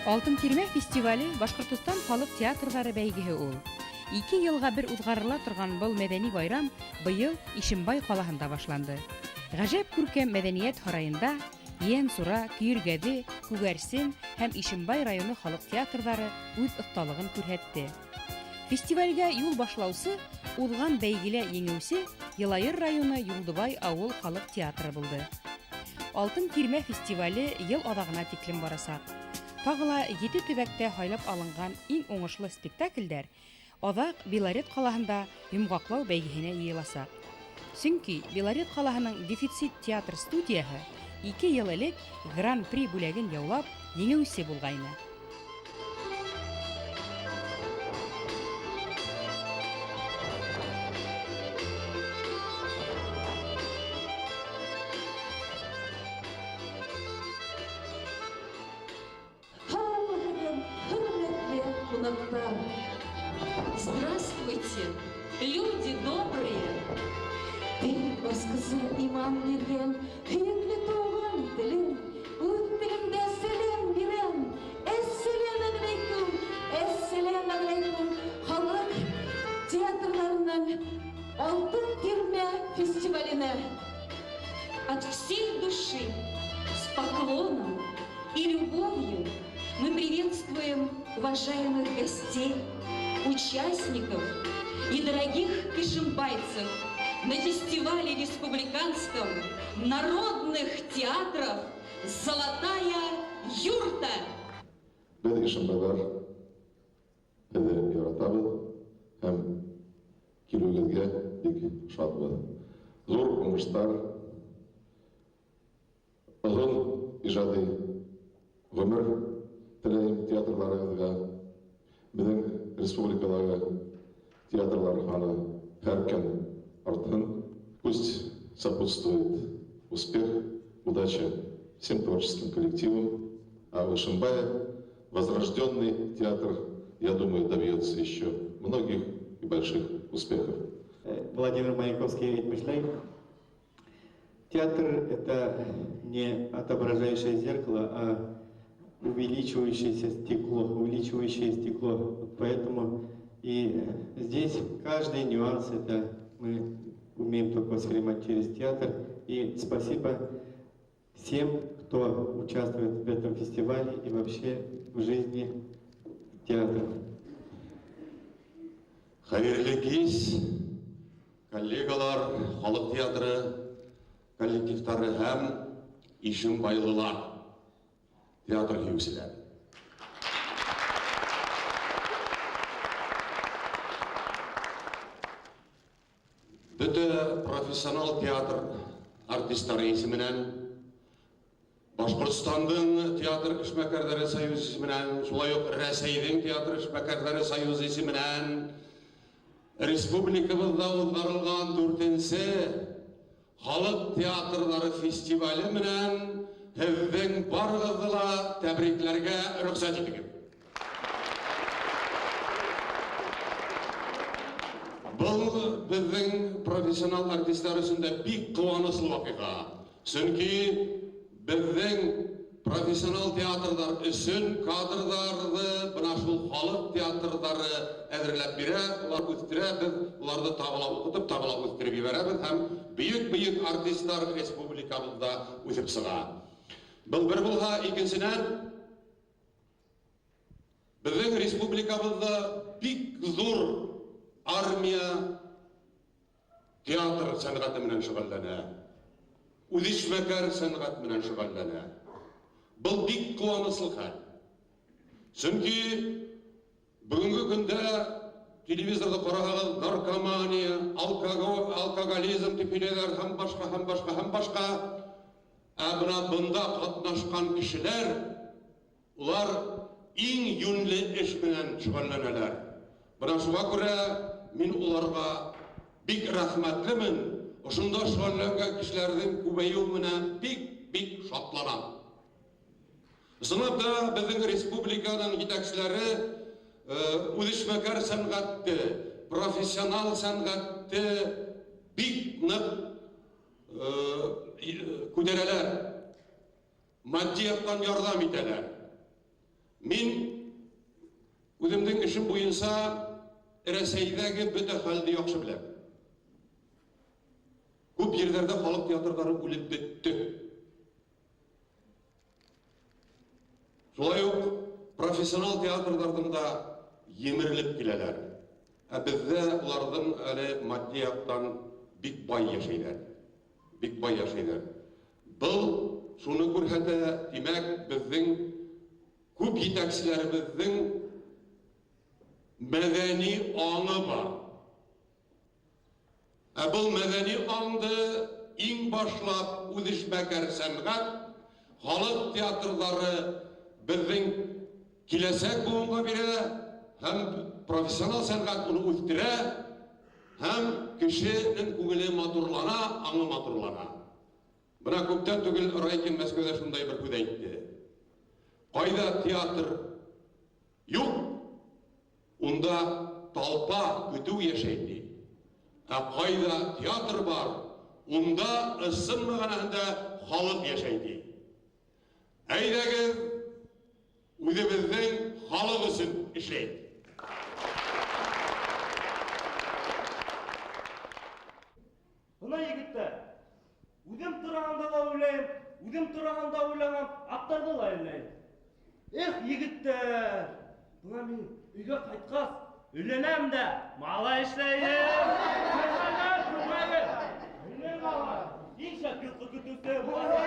Алтын тирмә фестивале Башҡортостан халыҡ театрҙары бәйгеһе ул. 2 йылға бер уҙғарыла торған был мәҙәни байрам быйыл Ишембай ҡалаһында башланды. Ғәжәп күркәм мәҙәниәт һарайында Ейәнсура, Көйөргәҙе, Күгәрсен һәм Ишембай районы халыҡ театрҙары үҙ оҫталығын күрһәтте. Фестивалгә юл башлаусы, уҙған бәйгелә еңеүсе Йылайыр районы Юлдыбай ауыл халыҡ театры булды. Алтын тирмә фестивале йыл аҙағына тиклем барасаҡ. Тағы ла 7 төбәктә һайлап алынған иң уңышлы спектаклдәр аҙаҡ Белорет ҡалаһында йомғаҡлау бәйгеһенә йыйыласаҡ. Сөнки Белорет ҡалаһының дефицит театр студияһы 2 йыл элек Гран-при бүләген яулап еңеүсе булғайны. Здравствуйте, люди добрые! Тел басқысы иман биргән, һөйөклө туған телем, үҙ телемдә сәләм бирәм. Әссәләмәғәләйкүм, әссәләмәғәләйкүм. Халыҡ театрҙарының Алтын тирмә фестиваленә. От всей души, с поклоном и любовью мы приветствуем уважаемых гостей, участников и дорогих ишимбайцев на фестивале республиканском народных театров «Золотая юрта». Беҙ ишембайлар һеҙҙе яратабыҙ һәм килеүегеҙгә бик шатбыҙ. Ҙур уңыштар, оҙон ижади ғүмер теләйем театрҙарығыҙға. Беҙҙең республикалағы театрлар һаны һәр көн артһын. Пусть сопутствует успех, удача всем творческим коллективам. А в Ишимбае возрожденный театр, я думаю, добьется еще многих и больших успехов. Владимир Маяковский әйтмешләй. Театр — это не отображающее зеркало, а увеличивающееся стекло, увеличивающее стекло. Вот поэтому и здесь каждый нюанс это мы умеем только воспринимать через театр. И спасибо всем, кто участвует в этом фестивале и вообще в жизни театра. Хәйерле кис, коллегалар, халыҡ театры коллективтары һәм ишембайлылар, театр һөйөүселәр. Бөтә профессионал театр артисттары исеменән, Башҡортостандың театр эшмәкәрҙәре союзы исеменән, шулай уҡ Рәсәйҙең театр эшмәкәрҙәре союзы исеменән республикабыҙҙа уҙғарылған 4-нсе халыҡ театрҙары фестивале менән һеҙҙең барығыҙҙы ла тәбрикләргә рөхсәт итегеҙ. Был беҙҙең профессионал артисттар өсөн дә бик ҡыуаныслы ваҡиға. Сөнки беҙҙең профессионал театрҙар өсөн кадрҙарҙы бына шул халыҡ театрҙары әҙерләп бирә, улар үҫтерә, беҙ уларҙы тағы ла уҡытып, тағы ла үҫтереп ебәрәбеҙ һәм бөйөк-бөйөк артисттар республикабыҙҙа үҫеп сыға. Был бер булһа, икенсенән, беҙҙең республикабыҙҙа бик ҙур армия театр сәнғәте менән шөғөлләнә, үҙешмәкәр сәнғәт менән шөғөлләнә. Был бик ҡыуаныслы хәл. Сөнки бөгөнгө көндә телевизорҙы ҡараһағыҙ, наркомания, алкоголизм тип һөйләйҙәр һәм башҡа, һәм башҡа, һәм башҡа. Ә бына бында ҡатнашҡан кешеләр, улар иң йүнле эш менән шөғөлләнәләр. Бына шуға күрә мин уларға бик рәхмәтлемен. Ошонда шөғөлләнгән кешеләрҙең күбәйеүе менән бик-бик шатланам. Ысынлап та беҙҙең республиканың етәкселәре, үҙешмәкәр сәнғәтте, профессионал сәнғәтте бик ныҡ күтәрәләр, матди яҡтан ярҙам итәләр. Мин үҙемдең эшем буйынса Рәсәйҙәге бөтә хәлде яҡшы беләм. Күп ерҙәрҙә халыҡ театрҙары үлеп бөттө. Шулай уҡ профессионал театрҙарҙың да емерелеп киләләр. Ә беҙҙә уларҙың әле матди яҡтан бик бай йәшәйҙәр. Бик бай йәшәйҙәр. Был шуны күрһәтә, тимәк, беҙҙең күп етәкселәребеҙҙең мәҙәни аңы бар. Ә был мәҙәни аңды иң башлап үҙешмәкәр сәнғәт, халыҡ театрҙары беҙҙең киләсәк быуынға бирә, һәм профессионал сәнғәт уны үҫтерә, һәм кешенең күңеле матурлана, аңы матурлана. Бына күптән түгел Райкин Мәскәүҙә шундай бер һүҙ әйтте. Ҡайҙа театр юҡ, унда талпа көтөү йәшәй ти. Ә ҡайҙа театр бар, унда ысын мәғәнәһендә халыҡ йәшәй ти. Әйҙәгеҙ, үҙебеҙҙең халыҡ өсөн эшләйек. Бына егеттәр, үҙем торағанда ла уйлайым, үҙем торағанда уйлаған аттарҙы ла уйлайым. Эх, егеттәр, бына мин өйгә ҡайтҡас, өйләнәм дә малай эшләйем. Күрмәгеҙ, минең малай, иң шәп йылҡы көтөүсе буласаҡ.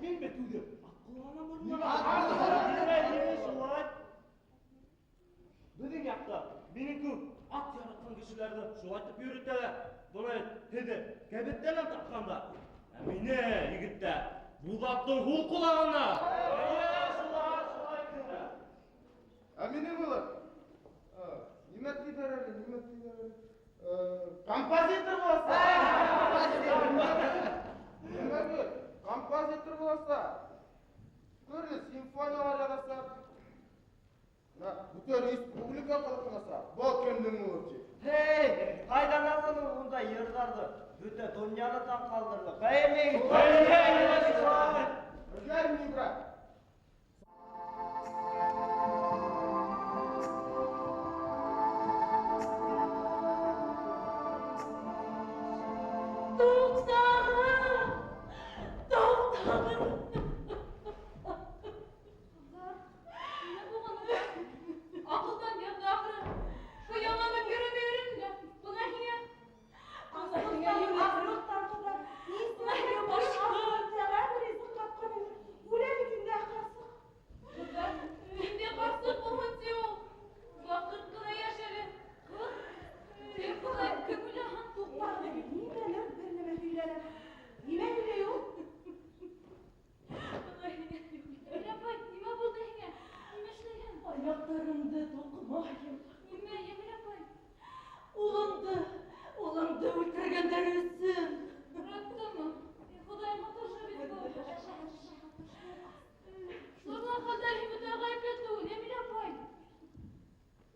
Мин бит үҙем ат ҡолағына шулай. Беҙҙең яҡта минең кеүек ат яратҡан кешеләрҙе шулайтып йөрөтәләр. Бына һеҙҙе кәбеттән тапҡандар. Ә мине, егеттәр, Буҙаттың һул ҡолағына. Эйе, шулай, шулай егеттәр. Ә минең улым, нимә тиҙәр әле, нимә тиҙәр әле? Композитор буласа. Нимә бит, композитор буласа. Төрлө симфониялар яҙаса. Бөтә республика ҡалҡынаса. Был кемдең улы ти? Эй, ҡайҙан алдың ундай йырҙарҙы? Бөтә донъяны таң ҡалдырҙыҡ. Эй, мин! Гел не играй. Туҡтағыҙ! Туҡтағыҙ! Ҡыҙҙар, нимә булған улар? Аҡылдан яҙҙы ахыры. Хыялланып йөрөмә йөрөм дә. Бына һиңә. Бына һиңә юлһыҙлыҡтар, ҡыҙҙар. Бына һиңә башҡа. Үлә бит инде ҡарсыҡ. Ҡыҙҙар, ниндәй ҡарсыҡ булһын ти ул? Ваҡыт ҡына йәш әле. Ҡыҙ, кем былай, кем уйлаһаң? Туҡтағыҙ, нимәлер бер нәмә һөйләнә. Нимә һөйләй ул? Бына һиңә. Йәмилә апай, нимә булды һиңә? Нимә эшләйһең? Аяҡтарымды туҡмайым. Нимә, Йәмилә апай? Улымды, улымды үлтергәндәр өсөн. Раттымы? Хоҙай, маташа бит был. Шулай хәлдәр һин бөтә ғәйепле түгел, Йәмилә апай.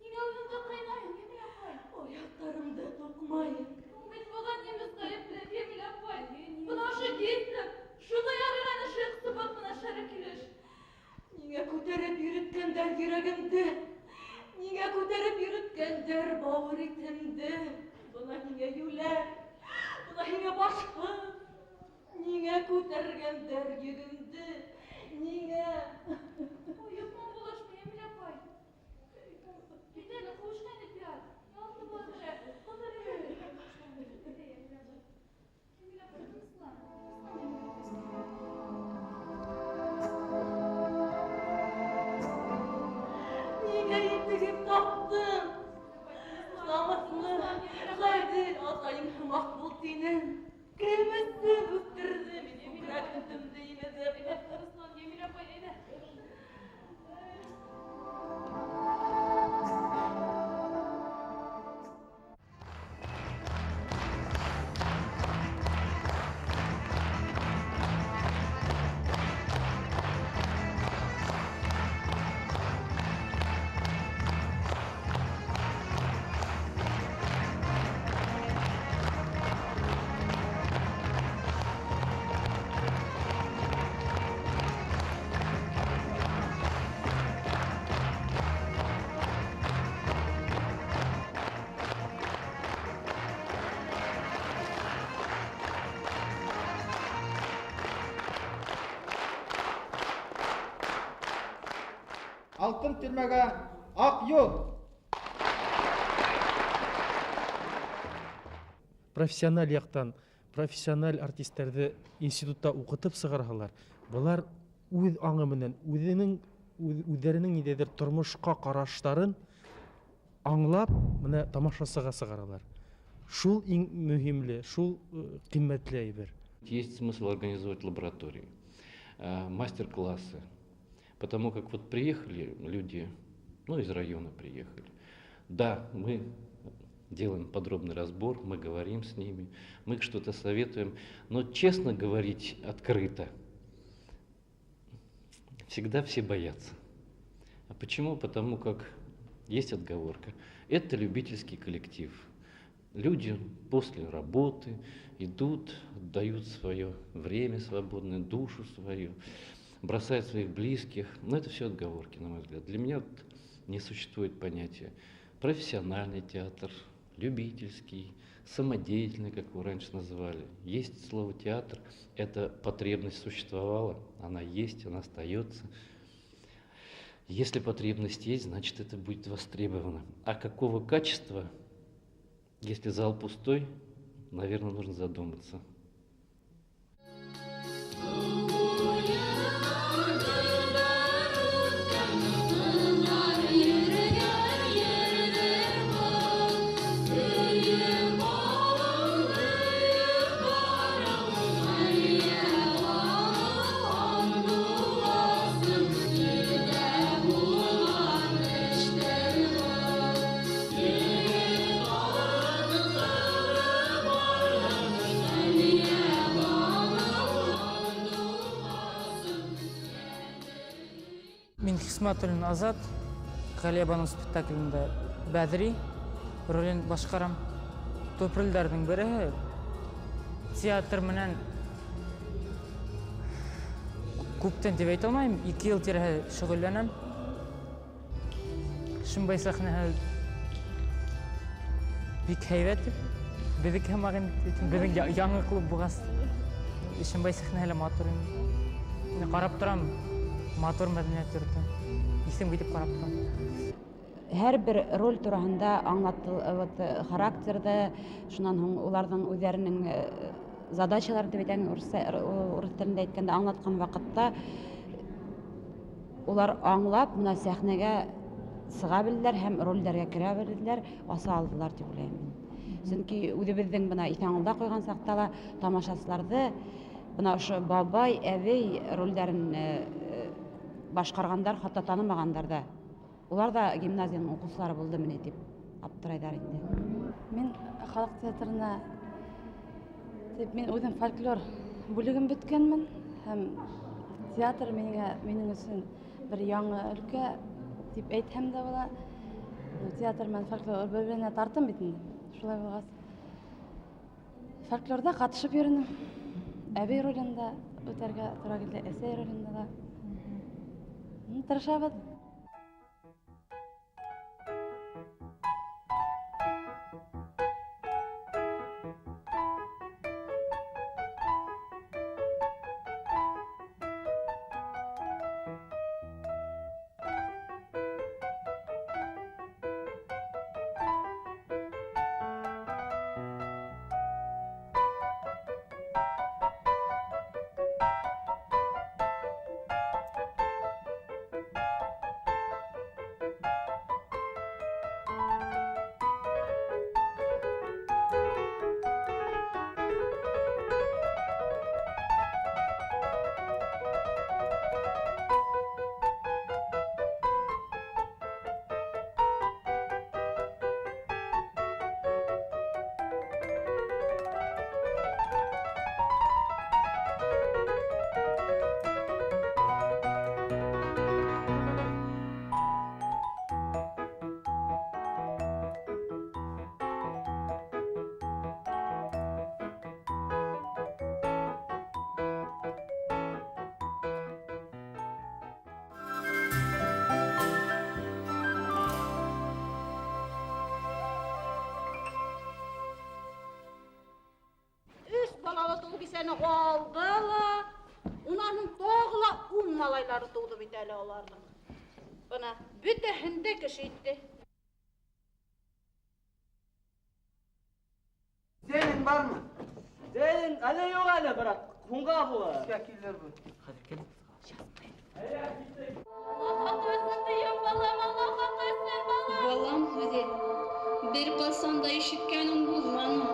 Ниңә үҙеңде ҡыйнайһың, Йәмилә апай? Аяҡтарымды туҡмайым. Ул бит быға немец ғәйепле, Йәмилә апай. Бына ошо Гитлер, шуны яраған эше ҡыбыҡ менән шәрә килеш. Ниңә күтәреп йөрөткәндәр йөрәгемде? Ниңә күтәреп йөрөткәндәр бауыр итемде? Бына һиңә йүләр, бына һиңә башһыҙ. Ниңә күтәргәндәр йөгөмдө? Ниңә? Ойоҡман булашмы, Йәмилә апай? Кит әле, ҡыуышҡайны пиар. Ялты була берәр. Ҡыҙҙар әле. Йәмилә апай. Йәмилә апай, тыныслан. Тыныслан, Йәмилә апай. Ниңә интегеп таптым? Намыҫлы, ғәҙел атайың һымаҡ бул тинем. Кем өсөн үҫтерҙе мин күкрәк һөтөмдө имеҙеп? Тыныслан, Йәмилә апай, әйҙә. Алтын тирмәгә аҡ юл! Профессиональ яҡтан, профессиональ артистәрҙе институтта уҡытып сығарһалар, былар үҙ аңы менән, үҙҙәренең ниндәйҙер тормошҡа ҡараштарын аңлап, бына тамашасыға сығаралар. Шул иң мөһимле, шул ҡиммәтле әйбер. Есть смысл организовать лаборатории, мастер-классы, потому как вот приехали люди, из района приехали. Да, мы делаем подробный разбор, мы говорим с ними, мы что-то советуем, но честно говорить открыто всегда все боятся. А почему? Потому как есть отговорка. Это любительский коллектив. Люди после работы идут, отдают свое время свободное, душу свою, бросают своих близких. Но это все отговорки, на мой взгляд. Для меня не существует понятия профессиональный театр, любительский, самодеятельный, как его раньше называли. Есть слово театр, эта потребность существовала, она есть, она остается. Если потребность есть, значит, это будет востребовано. А какого качества, если зал пустой, наверное, нужно задуматься. Мин Хисматуллин Азат, Ғәлиәбаныу спектаклендә Бәҙри ролен башҡарам. Төп ролдәрҙең береһе театр менән күптән тип әйтә алмайым, 2 йыл тирәһе шөғөлләнәм. Ишембай сәхнәһе бик һәйбәт тип, беҙҙеке һымаҡ инде, беҙҙең яңы клуб булғас, Ишембай сәхнәһе лә матур инде. Мин ҡарап торам, матур мәҙәниәт йорто. Иҫем китеп ҡарап торам. Һәр бер роль тураһында аңлатылып, характерҙы, шунан һуң уларҙың үҙҙәренең задачаларын тип әйтәм, урыҫ телендә әйткәндә аңлатҡан ваҡытта улар аңлап, бына сәхнәгә сыға белделәр һәм ролдәргә керә белделәр, аса алдылар тип уйлайым мин. Сөнки үҙебеҙҙең бына Иҫәнғолда ҡуйған саҡта ла тамашасыларҙы бына ошо бабай, әбей ролдәрен башҡарғандар, хатта танымағандар ҙа. Улар ҙа гимназияның уҡыусылары булдымы ни тип аптырайҙар инде. Мин халыҡ театрына тип, мин үҙем фольклор бүлеген бөткәнмен һәм театр минең өсөн бер яңы өлкә тип әйтһәм дә була. Театр менән фольклор бер-беренә тартым бит инде. Шулай булғас, фольклорҙа ҡатышып йөрөнөм. Әбей ролен дә үтәргә тура килде, әсәй ролен дә. Тырышабыҙ. Бисәне алды ла, унан һуң тағы ла 10 малайлары тыуҙы бит әле уларҙың. Бына бөтәһен дә кеше итте. Зелен бармы? Зелен әле юҡ әле, брат. Һуңға була. Эшкә килер был. Хәҙер килеп. Балам һүҙе бер ҡасан да ишеткәнем булманы.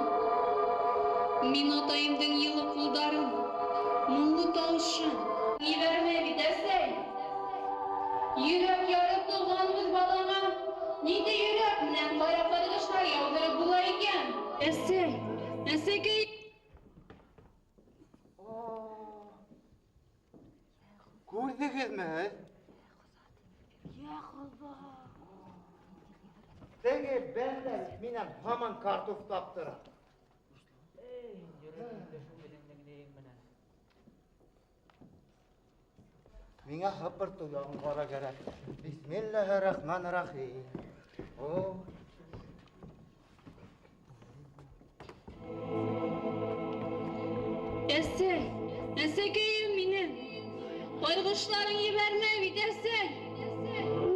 Мин атайымдың йылы ҡулдарын, моңло тауышын ебәрмәй бит, әсәй. Йөрәк ярып тыуған үҙ балаңа ниндәй йөрәк менән ҡара ҡарғыштар яуҙырып була икән? Әсәй, әсәкәй. Күрҙегеҙме һеҙ? Йә Хоҙа! Теге бәндә минән һаман картуф таптыра. Эй, йөрәгемдә шул үҙеңдең ниең менән. Миңә һыпыртыу яғын ҡара кәрәк. Бисмиллаһир-рахманир-рахим. О. Әсәй, әсәкәйем минең. Ҡарғышларың ебәрмәй бит, әсәй.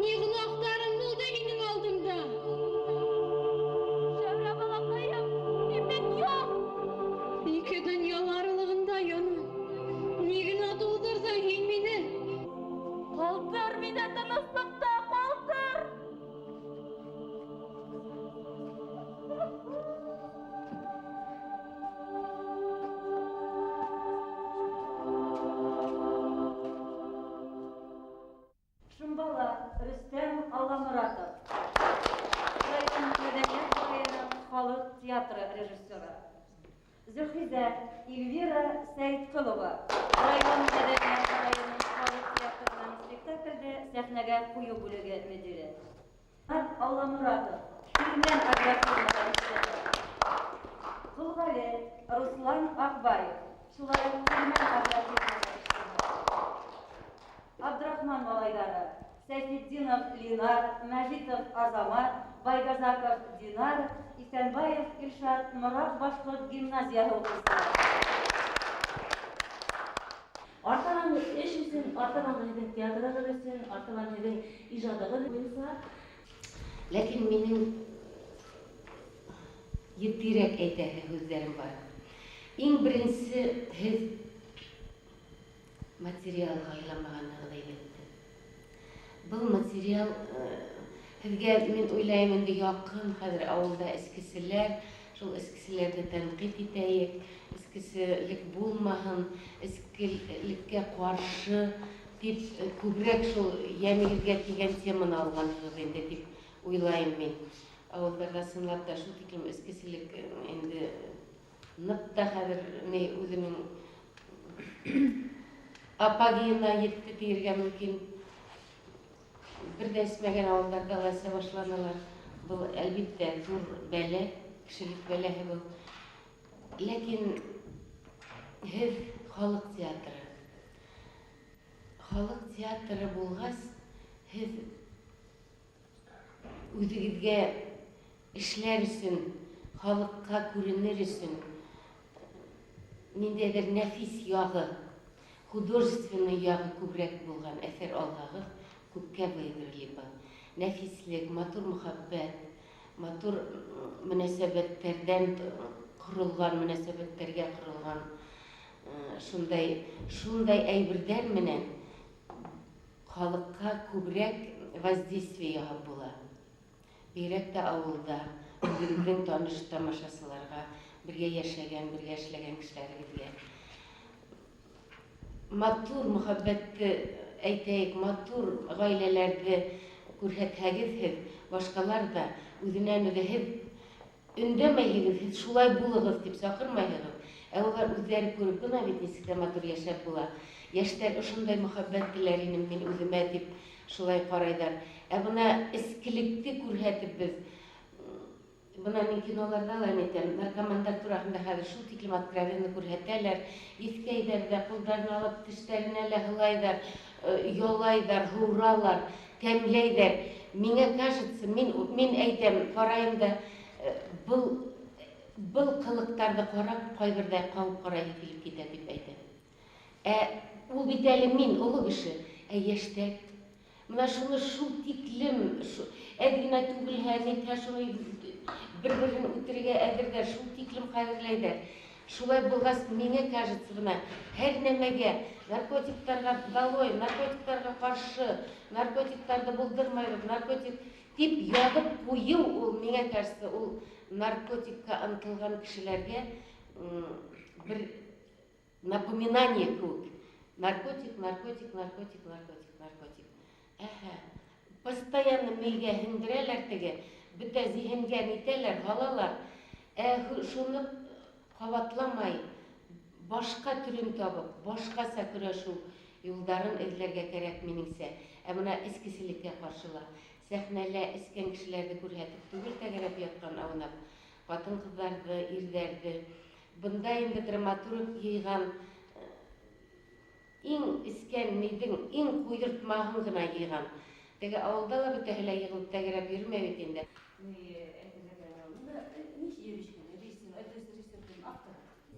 Ни гонаһтарым булды һинең алдыңда? Шәүрә балаҡайым, минең юҡ. Ике донъя аралығында янам. Ни генә тыуҙырҙың һин мине? Ҡалдыр мине тыныслыҡта, ҡалдыр. Шымбала Рөстәм Алламоратов. Район мәдәниәт һарайының халыҡ театры режиссеры. Зөлхизә Эльвира Сәйетҡолова. Район мәдәниәт һарайының халыҡ театрының спектаклде сәхнәгә ҡуйыу бүлеге мөдире. Ринат Алламоратов. Кирмән агрофирмаһы режиссеры. Ҡолғәле Руслан Аҡбаев. Шулай уҡ Кирмән агрофирмаһы режиссеры. Абдрахман малайҙары. Сәйфетдинов Ленар, Мәжитов Азамат, Байгазаков Динар, Иҫәнбаев Илшат, Мораҡ башҡорт гимназияһы уҡыусылары. Артабан эш өсөн, артабан һеҙҙең театрығыҙ өсөн, артабан һеҙҙең ижадығыҙ буйынса. Ләкин минең етдирәк әйтәһе һүҙҙәрем бар. Иң беренсе һеҙ материал һайламағанығыҙ әйбәтте. Был материал һеҙгә, мин уйлайым, инде яҡын хәҙер ауылда эскеселәр, шул эскеселәрҙе тәнҡит итәйек, эскеселек булмаһын, эскелеккә ҡаршы тип күберәк шул йәмегеҙгә тигән теманы алғанһығыҙ инде тип уйлайым мин. Ауылдарҙа ысынлап та шул тиклем эскеселек инде ныҡ та хәҙер ни үҙенең апогейына етте тиергә мөмкин. Бер ҙә эсмәгән ауылдарҙа ла эсә башланылар. Был, әлбиттә, ҙур бәлә, кешелек бәләһе был. Ләкин һеҙ халыҡ театры. Халыҡ театры булғас, һеҙ үҙегеҙгә эшләр өсөн, халыҡҡа күренер өсөн ниндәйҙер нәфис яғы, художественный яғы күберәк булған әҫәр алһағыҙ, күпкә выиграли был. Нәфислек, матур мөхәббәт, матур мөнәсәбәттәрҙән ҡоролған, мөнәсәбәттәргә ҡоролған шундай әйберҙәр менән халыҡҡа күберәк воздействие яһап була. Бигерәк тә ауылда, үҙегеҙҙең таныш тамашасыларға, бергә йәшәгән, бергә эшләгән кешеләрегеҙгә. Матур мөхәббәтте әйтәйек, матур ғаиләләрҙе күрһәтһәгеҙ һеҙ, башҡалар ҙа үҙенән үҙе һеҙ өндәмәйһегеҙ, һеҙ шулай булығыҙ тип саҡырмайһығыҙ. Ә улар үҙҙәре күреп, бына бит нисек тә матур йәшәп була. Йәштәр ошондай мөхәббәт теләр инем мин үҙемә тип шулай ҡарайҙар. Ә бына эскелекте күрһәтеп беҙ, бына мин киноларҙа ла әйтәм, наркомандар тураһында хәҙер шул тиклем откровенно күрһәтәләр, иҫкәйҙәр ҙә, ҡулдарын алып тештәренә лә һылайҙар, ялайҙар, һуралар, тәмләйҙәр. Миңә кажется, мин әйтәм, ҡарайым да, был ҡылыҡтарҙы ҡарап, ҡайберҙәй ҡауып ҡарайһы килеп китә тип әйтәм. Ә ул бит әле мин, оло кеше, ә йәштәр. Менә шуны шул тиклем, әҙ генә түгелһә, нитһә, шуны бер-берен үтерергә әҙерҙәр, шул тиклем ҡәҙерләйҙәр. Шулай булғас, миңә кажется, бына һәр нәмәгә, наркотиктарға долой, наркотиктарға ҡаршы, наркотиктарҙы булдырмайбыҙ, наркотик тип яҙып ҡуйыу ул, миңә кажется, ул наркотикка ынтылған кешеләргә бер напоминание кеүек. Наркотик, наркотик, наркотик, наркотик, наркотик. Әһә. Постоянно мейгә һеңдерәләр теге, бөтә зиһенгә нитәләр, һалалар. Ә шуны ҡабатламай, башҡа төрөн табып, башҡаса көрәшеү юлдарын эҙләргә кәрәк минеңсә. Ә бына эскеселеккә ҡаршы ла сәхнәлә эскән кешеләрҙе күрһәтеп түгел тәгәрәп ятҡан аунап, ҡатын-ҡыҙҙарҙы, ирҙәрҙе. Бында инде драматург йыйған иң эскән ниҙең иң ҡуйыртмаһын ғына йыйған. Теге ауылда ла бөтәһе лә йығылып тәгәрәп йөрөмәй бит инде.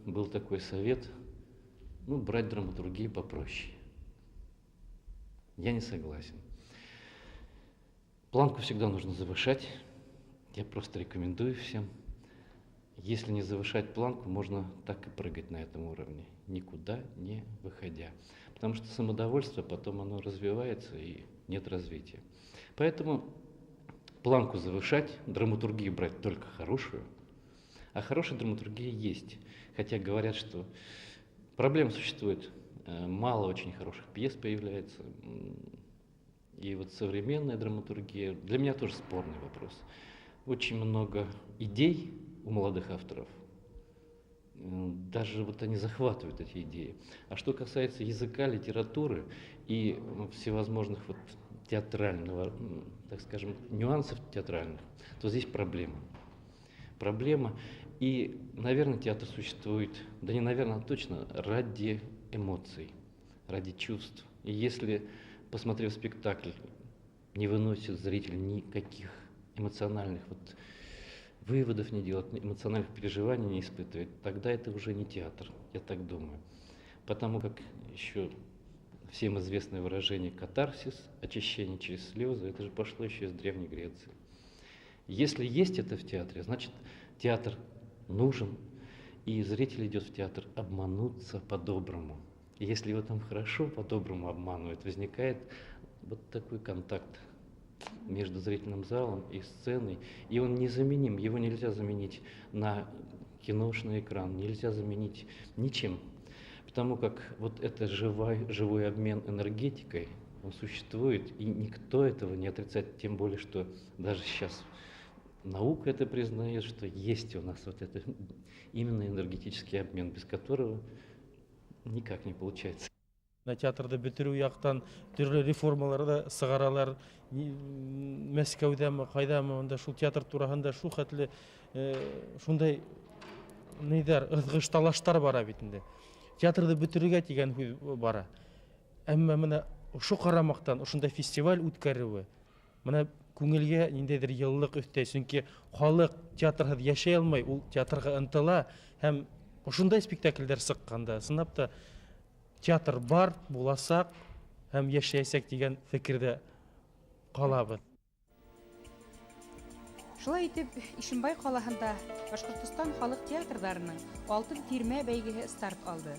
Был такой совет, ну, брать драматургию попроще. Я не согласен. Планку всегда нужно завышать. Я просто рекомендую всем. Если не завышать планку, можно так и прыгать на этом уровне, никуда не выходя. Потому что самодовольство потом оно развивается и нет развития. Поэтому планку завышать, драматургию брать только хорошую. А хорошая драматургия есть. Хотя говорят, что проблем существует. Мало очень хороших пьес появляется. И вот современная драматургия для меня тоже спорный вопрос. Очень много идей у молодых авторов. Даже вот они захватывают эти идеи. А что касается языка, литературы и всевозможных вот театрального, так скажем, нюансов театральных, то здесь проблема. Проблема. И, наверное, театр существует, да не наверное, а точно, ради эмоций, ради чувств. И если, посмотрев спектакль, не выносит зритель никаких эмоциональных вот выводов не делает, эмоциональных переживаний не испытывает, тогда это уже не театр, я так думаю. Потому как еще всем известное выражение катарсис, очищение через слезы, это же пошло еще из Древней Греции. Если есть это в театре, значит театр нужен, и зритель идет в театр обмануться по-доброму. И если его там хорошо по-доброму обманывают, возникает вот такой контакт между зрительным залом и сценой, и он незаменим, его нельзя заменить на киношный экран, нельзя заменить ничем, потому как вот это живой обмен энергетикой, он существует, и никто этого не отрицает, тем более, что даже сейчас наука это признает, что есть у нас вот это именно энергетический обмен, без которого никак не получается. На театрҙы бөтөрөү яҡтан төрлө реформалар ҙа сығаралар. Мәскәүҙәме, ҡайҙамы, унда шул театр тураһында шул хәтле шундай ниҙәр, ыҙғыш талаштар бара бит инде. Театрҙы бөтөрөргә тигән һүҙ бара. Әммә бына ошо ҡарамаҡтан ошондай фестиваль үткәреүе бына күңелгә ниндәйҙер йылылыҡ өҫтәй, сөнки халыҡ театрһыҙ йәшәй алмай, ул театрға ынтыла һәм ошондай спектаклдәр сыҡҡанда ысынлап та театр бар, буласаҡ һәм йәшәйәсәк тигән фекерҙә ҡалабыҙ. Шулай итеп, Ишембай ҡалаһында Башҡортостан халыҡ театрҙарының Алтын тирмә бәйгеһе старт алды.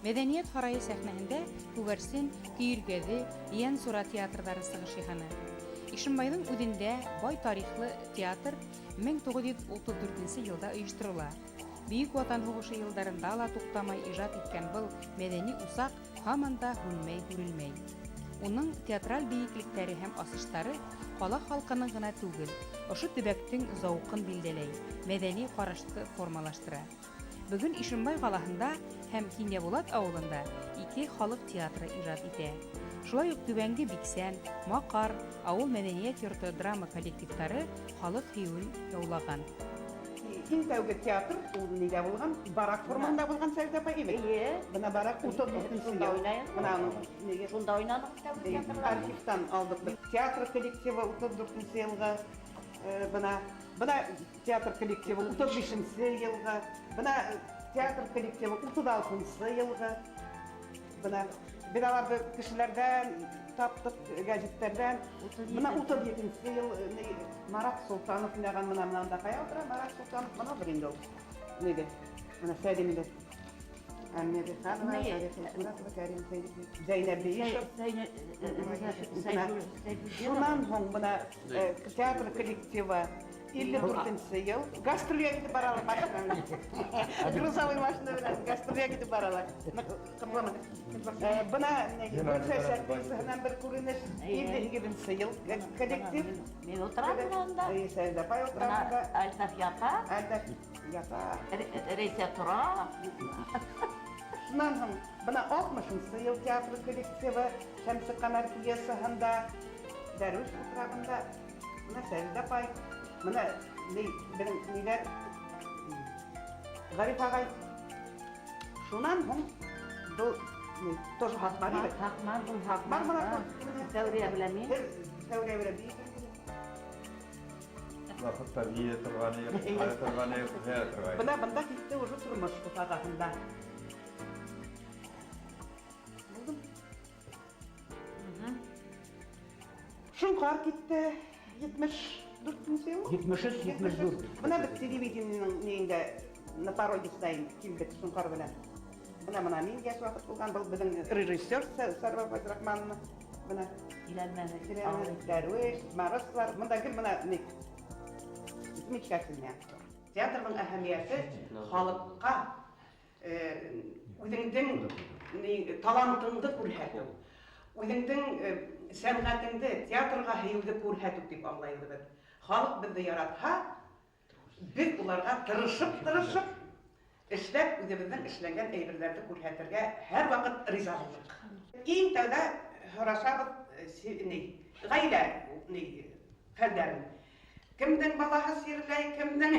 Мәҙәниәт һарайы сәхнәһендә Күгәрсен, Көйөргәҙе, Ейәнсура театрҙары сығыш яһаны. Ишембайҙың үҙендә бай тарихлы театр 1934 йылда ойошторола. Бөйөк Ватан һуғышы йылдарында ла туҡтамай ижад иткән был мәҙәни усаҡ һаман да һүнмәй, һүрелмәй. Уның театраль бейеклектәре һәм асыштары ҡала халҡының ғына түгел, ошо төбәктең зауҡын билдәләй, мәҙәни ҡарашты формалаштыра. Бөгөн Ишембай ҡалаһында һәм Кинйәбулат ауылында ике халыҡ театры ижад итә. Шулай уҡ Түбәнге Биксән, Маҡар, ауыл мәҙәниәт йорто драма коллективтары халыҡ һөйөүен яулаған. Иң тәүге театр ул ниҙә булған? Барак формаһында булған, Сәүҙә апай, әйме? Эйе. Бына барак 34 йыл. Бына нигә? Шунда уйнаныҡ тәүге театрҙа. Архивтан алдыҡ беҙ. Театр коллективы 34 йылға, бына театр коллективы 35 йылға, бына театр коллективы 36 йылға. Бына беҙ аларҙы кешеләрҙән таптыҡ гәзиттәрҙән. Бына 37-нсе йыл Марат Солтанов уйнаған, бына мында ҡая ултыра Марат Солтанов, бына бер инде ул. Ниҙе? Бына Сәлимле. Әминә Биханова, Шәриф Кәрим Зәйнәб Бейишев. Шунан һуң бына театр коллективы 54-нсе йыл гастролгә китеп баралар машина. Грузовой машина белән гастролгә китеп баралар. Бына Гөлсәсәк пьесаһынан бер күренеш 58-нсе йыл коллектив. Мин ултырам анда. Сәйҙә апай ултыра монда. Альтаф ята. Альтаф ята. Рәйсә тора. Шунан һуң бына 60-нсы йыл театр коллективы Шәмсе Ҡәмәр пьесаһында Дәрүш ултыра бында. Бына Сәйҙә апай. Бына беҙҙең ниҙәр Ғариф ағай. Шунан һуң был тоже Һаҡмар. Һаҡмар, был Һаҡмар бына. Сәүриә белән мин. Сәүриә белән мин. Ваҡытта бейе торған, ҡара торған, үҫә торған. Бына бында китте уже тормош бусағаһында. Шоңҡар китте 74-нсе йыл. 73, 74. Бына беҙ телевидениеның ниендә на пороге стоим, килдек Шоңҡар белән. Бына мына мин йәш ваҡыт булған, был беҙҙең режиссер Сәрвәр Фәйзрахмановна. Бына Киләлмәне. Дәрүеш, Марыслар, бында гел бына ни замечательный актер. Театрҙың әһәмиәте халыҡҡа үҙеңдең талантыңды күрһәтеү, үҙеңдең сәнғәтеңде, театрға һөйөүҙе күрһәтеү тип аңлайбыҙ беҙ. Халыҡ беҙҙе яратһа, беҙ уларға тырышып-тырышып эшләп, үҙебеҙҙең эшләнгән әйберҙәрҙе күрһәтергә һәр ваҡыт риза булдыҡ. Иң тәүҙә һорашабыҙ ғаилә хәлдәрен. Кемдең балаһы сирләй, кемдең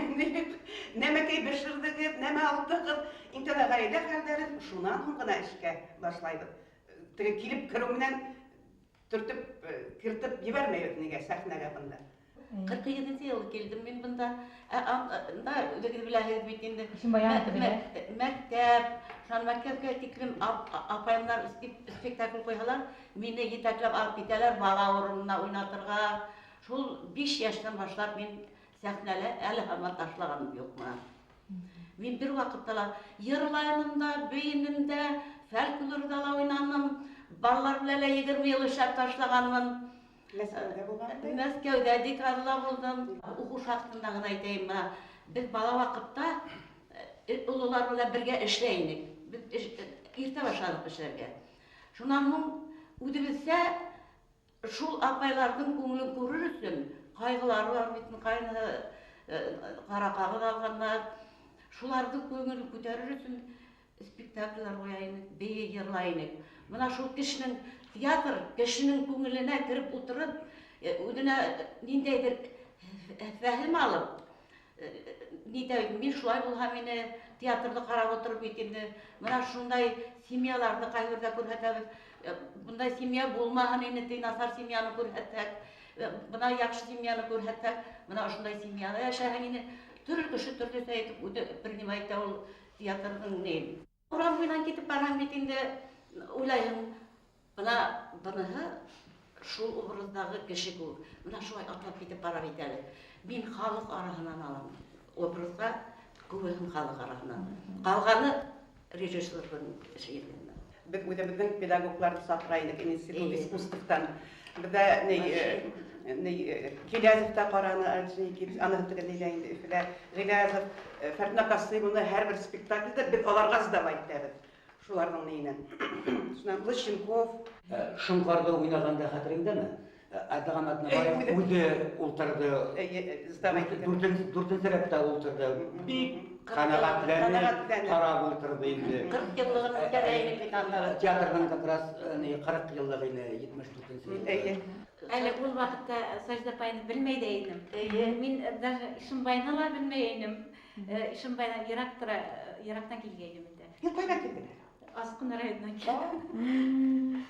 нәмәкәй бешерҙегеҙ, нәмә алдығыҙ. Иң тәүҙә ғаилә хәлдәрен, шунан һуң ғына эшкә башлайбыҙ. Теге килеп кереү менән төртөп, кертеп ебәрмәйбеҙ нигә сәхнәгә бында. 47-нсе йыл килдем мин бында. Анда үҙегеҙ беләһегеҙ бит инде. Мәктәп, шунан мәктәпкә тиклем апайымдар спектакль ҡуйһалар, мине етәкләп алып китәләр бала урынына уйнатырға. Шул 5 йәштән башлап мин сәхнәлә әле һаман ташлағаным юҡ мына. Мин бер ваҡытта ла йырлайным да, бейенем дә, фольклорҙа ла уйнаным, балалар белән лә 20 йыл эшләп ташлағанмын. Мәскәүҙә булған? Мәскәүҙә декадала булдым. Уҡыу хаҡында ғына әйтәйем, бына беҙ бала ваҡытта ололар белән бергә эшләй инек. Беҙ иртә башланыҡ эшләргә. Шунан һуң үҙебеҙсә шул апайларҙың күңелен күрер өсөн ҡайғылары бар бит, ҡайны ҡара ҡағыҙ алғандар. Шуларҙың күңелен күтәрер өсөн спектакльләр ҡуя инек, бейей, йырлай инек. Бына шул кешенең театр кешенең күңеленә кереп ултырып, үҙенә ниндәйҙер фәһем алып, нитә, мин шулай булһа мине театрҙы ҡарап ултырып бит инде. Бына шундай семьяларҙы ҡайһы күрһәтәбеҙ. Бындай семья булмаһын ине, ти насар семьяны күрһәтһәк, бына яҡшы семьяны күрһәтһәк, бына ошондай семьяла йәшәһен ине. Төрлө кеше төрлөсә әйтеп үҙе принимать итә ул театрҙың ни. Урам буйынан китеп барһаң бит инде, уйлайһың, бына быныһы шул образдағы кеше кеүек. Бына шулай атлап китеп бара бит әле. Мин халыҡ араһынан алам. Образға күбеһен халыҡ араһынан. Ҡалғаны режиссерҙың эше инде. Беҙ үҙебеҙҙең педагогтарҙы саҡыра инек институт искусстводан. Беҙҙә Гилязов та ҡараны, аны теге нилә инде Өфөлә. Гилязов, Фәртнә Ҡасимовна һәр бер спектакльдә беҙ аларға сдавать итәбеҙ. Шуларҙың нейенән. Шунан Лыщенков. Шоңҡарҙы уйнағанда хәтереңдәме? Әдәғәм Атнабаев үҙе ултырҙы. Дүртенсе рәттә ултырҙы. Бик ҡәнәғәтләнеп ҡарап ултырҙы инде. 40 йыллығын үткәрә инек бит анда. Театрҙың как раз 40 йыллығы ине, 74-нсе йыл. Әле ул ваҡытта Сажида апайны белмәй ҙә инем. Мин даже Ишембайны ла белмәй инем. Ишембайҙан йыраҡ тора, йыраҡтан килгәйнем инде. Һин ҡайҙан килдең? Асҡын районынан килдем.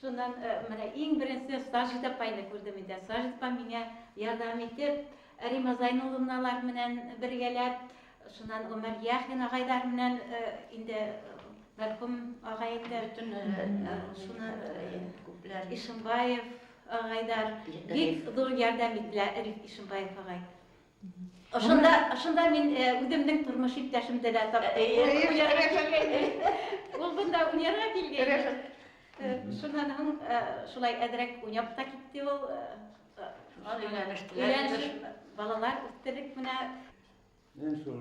Шунан менә иң беренсе Сажида апайны күрҙем инде. Сажида апай миңә ярҙам итеп, Рима Зайнулловналар менән бергәләп, шунан Ғүмәр Яхин ағайҙар менән инде мәрхүм ағай инде бөтөн шуны Ишембаев ағайҙар бик ҙур ярҙам иттеләр, Риф Ишембаев ағай. Ошонда мин үҙемдең тормош иптәшемде лә таптым. Ул бында уйнарға килгәйне. Шунан һуң шулай әҙерәк уйнап та китте ул. Өйләнешеп, балалар үҫтерҙек менә. Мин шул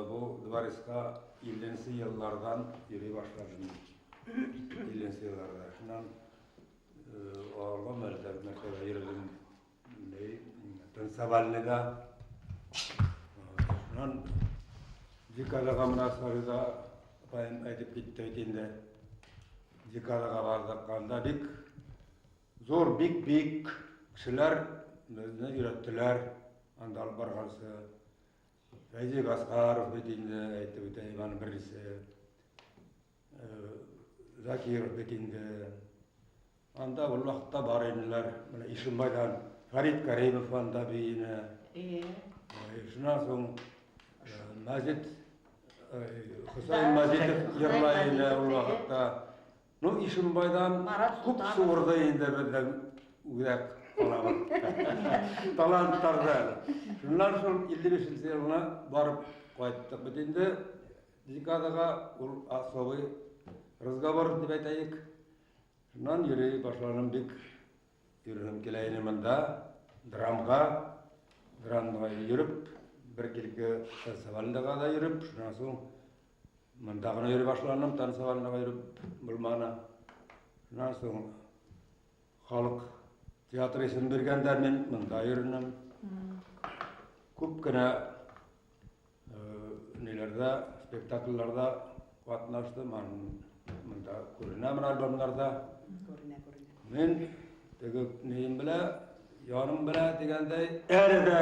был дворецҡа 50-нсе йылларҙан йөрөй башланым. 50-нсе йылларҙа. Шунан алға мәртәбә йөрөдөм. Танцевальныйҙа. Шунан декадаға менә Сариҙа апайым әйтеп китте бит инде. Декадаға барҙыҡ, анда бик зур, бик бик кешеләр беҙҙе өйрәттеләр. Анда алып барғансы. Фәйзи Ғасҡаров бит инде, әйтеп үтәйем, аның беренсе. Закиров бит инде. Анда ул ваҡытта бар инеләр. Менә Ишембайҙан Фәрит Каримов анда бейене. Шунан һуң Мазит, Хөсәйен Мазитов йырлай ине ул ваҡытта. Ну, Ишембайҙан күп суырҙы инде беҙҙең үҙәк ҡалабыҙ. Таланттарҙы. Шунан шул 55-нсе йылына барып ҡайттыҡ бит инде. Декадаға ул особый разговор тип әйтәйек. Шунан йөрөй башланым, бик йөрөһөм килә ине бында, драмға. Драмға йөрөп, бер килке танцевальныйға ла йөрөп, шунан һуң мында ғына йөрөй башланым, танцевальныйға йөрөп булманы. Шунан һуң халыҡ театр исем биргәндәр, мин мында йөрөнөм. Күп кенә ниләрҙә, спектакльләрҙә ҡатнаштым, мында күренәмен альбомдарҙа. Күренә, күренә. Мин теге нейем белә, яным белә тигәндәй, әле дә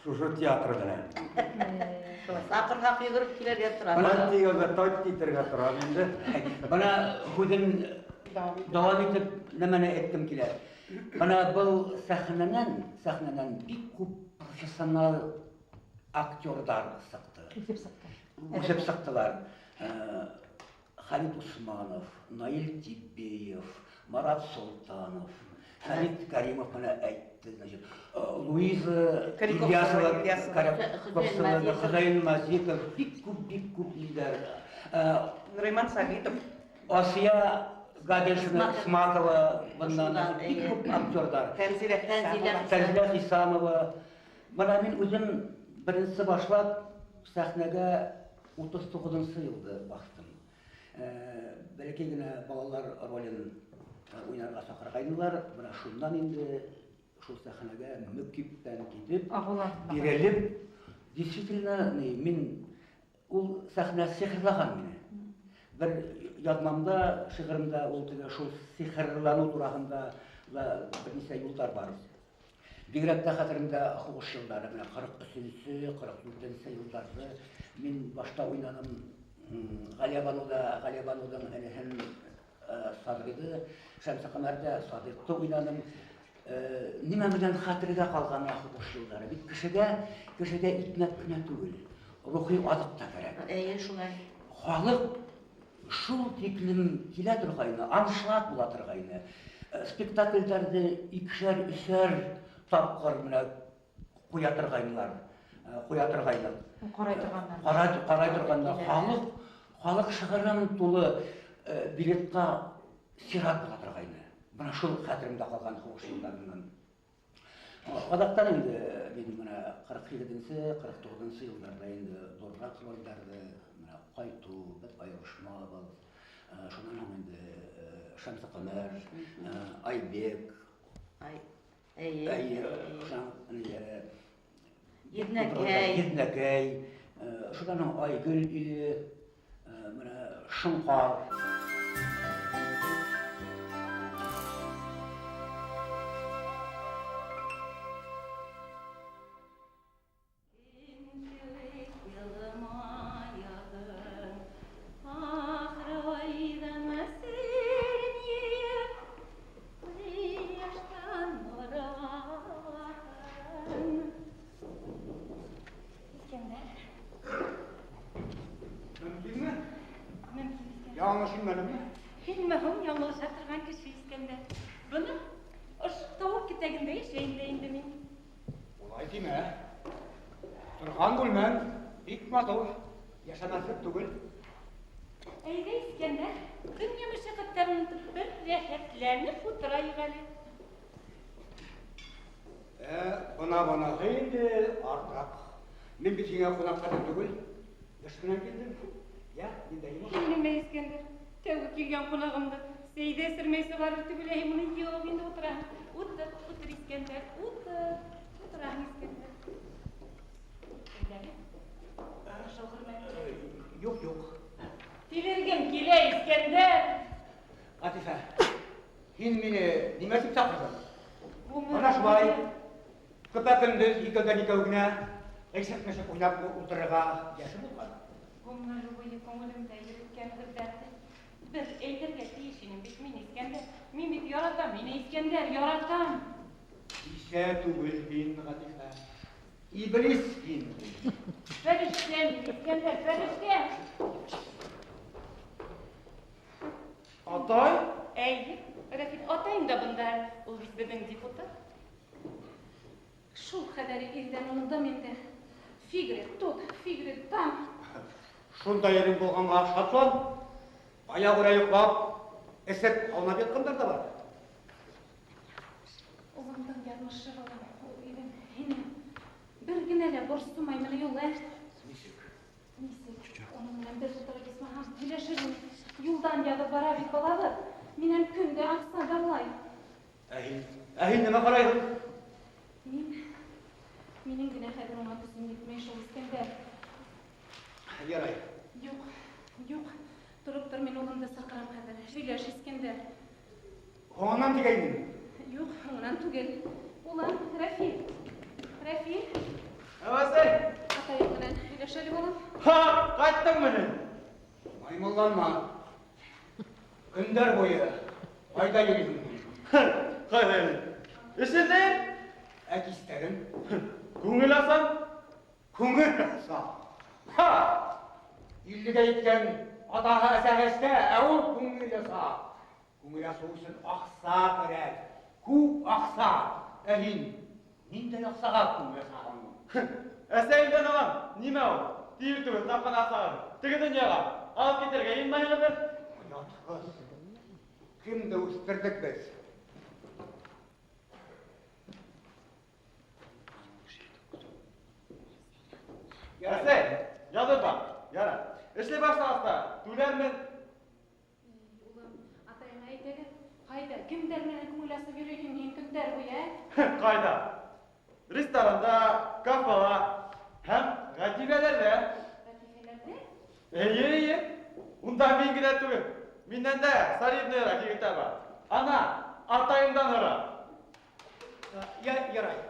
шушы театр белән. Саҡырһаҡ йүгереп килергә тора. Бына тигәндә тайт итергә торам инде. Бына һүҙен дауам итеп нәмәне әйткем килә. Бына был сәхнәнән бик күп профессионал актерҙар сыҡты. Үҫеп сыҡты. Үҫеп сыҡтылар. Халид Усманов, Наил Тибеев, Марат Солтанов, Фәрит Каримов менә әйтте, значит, Луиза Ильясова, Караковцева, Хөсәйен Мазитов, бик күп, бик күп лидер. Нуриман Сабитов. Асия Гаделшина, Смакова, быннан бик күп актерҙар. Тәнзилә Тәнзилә Хисамова. Бына мин үҙем беренсе башлап сәхнәгә 39-нсы йылда баҫтым. Бәләкәй генә балалар ролен уйнарға саҡырғайнылар. Бына шунан инде шул сәхнәгә мөкиббән китеп, бирелеп, действительно, мин ул сәхнә сихырлаған мине. Бер яҙмамда, шиғырымда ул теге шул сихырланыу тураһында ла бер нисә юлдар бар. Бигерәк тә хәтеремдә һуғыш йылдары, менә 43-нсе, 44-нсе йылдарҙы мин башта уйнаным. Ғәлиәбаныуҙа, Ғәлиәбаныуҙың энеһен Садриҙы, Шәмсеҡәмәрҙә Садиҡты уйнаным. Нимә менән хәтергә ҡалған һуғыш йылдары? Бит кешегә икмәк кенә түгел, рухи аҙыҡ та кәрәк. Эйе, шулай. Халыҡ шул тиклем килә торғайны, аншлаг була торғайны. Спектаклдәрҙе икешәр, өсәр тапҡыр менә ҡуя торғайнылар, ҡуя торғайны. Ҡарай торғандар. Ҡарай торғандар. Халыҡ шығырым тулы билетҡа сират була торғайны. Бына шул хәтеремдә ҡалған һуғыш йылдарынан. Аҙаҡтан инде мин бына 47-нсе, 49-нсы йылдарҙа инде ҙурыраҡ ролдәрҙе, менә Ҡайтыу, Беҙ айырышмабыҙ, шунан һуң инде Шәмсеҡәмәр, Айбек, Әйе. Еҙнәкәй. Еҙнәкәй, шунан һуң Айгөл иле, менә Шоңҡар. итәгендә яшәйем дә инде мин. Улай тимә. Торған бүлмәң бик матур, йәшәмәҫлек түгел. Әйҙә, Иҫкәндәр, донъя мәшәҡәттәрен онотоп бер рәхәтләнеп утырайыҡ әле. Ә, бына быныһы инде артыҡ. Мин бит һиңә ҡунаҡҡа дип түгел, эш менән килдем. Йә, ниндәй йомош? Нимә, Иҫкәндәр, тәүге килгән ҡунағымды сәй ҙә эсермәй сығарыр тип уйлайһың уны. Юҡ, инде ултыраһың. Ултыр, ултыр, Иҫкәндәр, ултыр. Ултыраһың, Иҫкәндәр. Әйҙә. Ашау хөрмәтле. Юҡ, юҡ. Тилергем килә, Иҫкәндәр. Ғәтифә, һин мине нимә тип саҡырҙың? Ғүмер Бына шулай. буйы. Көпә-көндөҙ икәүҙән-икәү генә әйшәк-мәшәк уйнап ултырырға йәшем булманы. Ғүмер буйы күңелемдә йөрөткән һүҙҙәрҙе бер әйтергә тейеш инем бит мин, Иҫкәндәр. Мин бит яратам, һине, Иҫкәндәр, яратам. Исә түгел һин, Ғәтифә. Иблис һин. Фәрештә мин, Иҫкәндәр, фәрештә. Атай? Әйе, Рәфил, атайым да бында. Ул бит беҙҙең депутат. Шул хәҙәр ирҙән уңдым инде. Фигрет тут, фигрет там. Шундай ирең булғанға шатлан. Аяғүрә йоҡлап, эсеп аунап ятҡандар ҙа бар. Улымдың яҙмышы, балам, ул ирем һине бер генә лә борсомай менә юлы. Нисек? Нисек? Уның менән бер ултырып исмаһам һөйләшер инем. Юлдан яҙып бара бит балабыҙ. Минән көн дә аҡса даулай. Ә һин, ә һин нимә ҡарайһың? Мин, минең генә хәҙер уңа көсөм етмәй шул, Иҫкәндәр. Ярай. Юҡ, юҡ. Тороп тор, мин улымды саҡырам хәҙер. Һөйләш, Иҫкәндәр. Һуңынан тигәйнең. Юҡ, һуңынан түгел. Улым, Рәфил. Рәфил. Әвәсәй. Атайың менән һөйләш әле, балам. Ха, ҡайттыңмы ни? Маймылланма. Көндәр буйы ҡайҙа йөрөйһөң? Ҡайҙа йөрөйөм? Эшендә. Ә кистәрен? Күңел асам. Күңел аса. Ха! Иллегә еткән атаһы әсәһе эштә, ә ул күңел аса. Күңел асыу өсөн аҡса кәрәк. Күп аҡса. Ә һин ниндәй аҡсаға күңел асаһың? Әсәйемдән алам. Нимә ул? Тир түгел, тапҡан аҡсағыҙ. Теге донъяға алып китергә йыйынмайһығыҙ? Оятһыҙ. Кемде үҫтерҙек беҙ? Әсәй, яҙып бар. Ярай. Эшләй башлағас та түләрмен. Улым, атайыңа әйт әле. Ҡайҙа, кемдәр менән күңел асып йөрөйһөң һин көндәр буйы, ә? Ҡайҙа? Ресторанда, кафела һәм Ғәтифәләрҙә. Ғәтифәләрҙә? Эйе, эйе. Унда мин генә түгел. Минән дә солидныйыраҡ егеттәр бар. Ана, атайымдан һора. Я, ярай.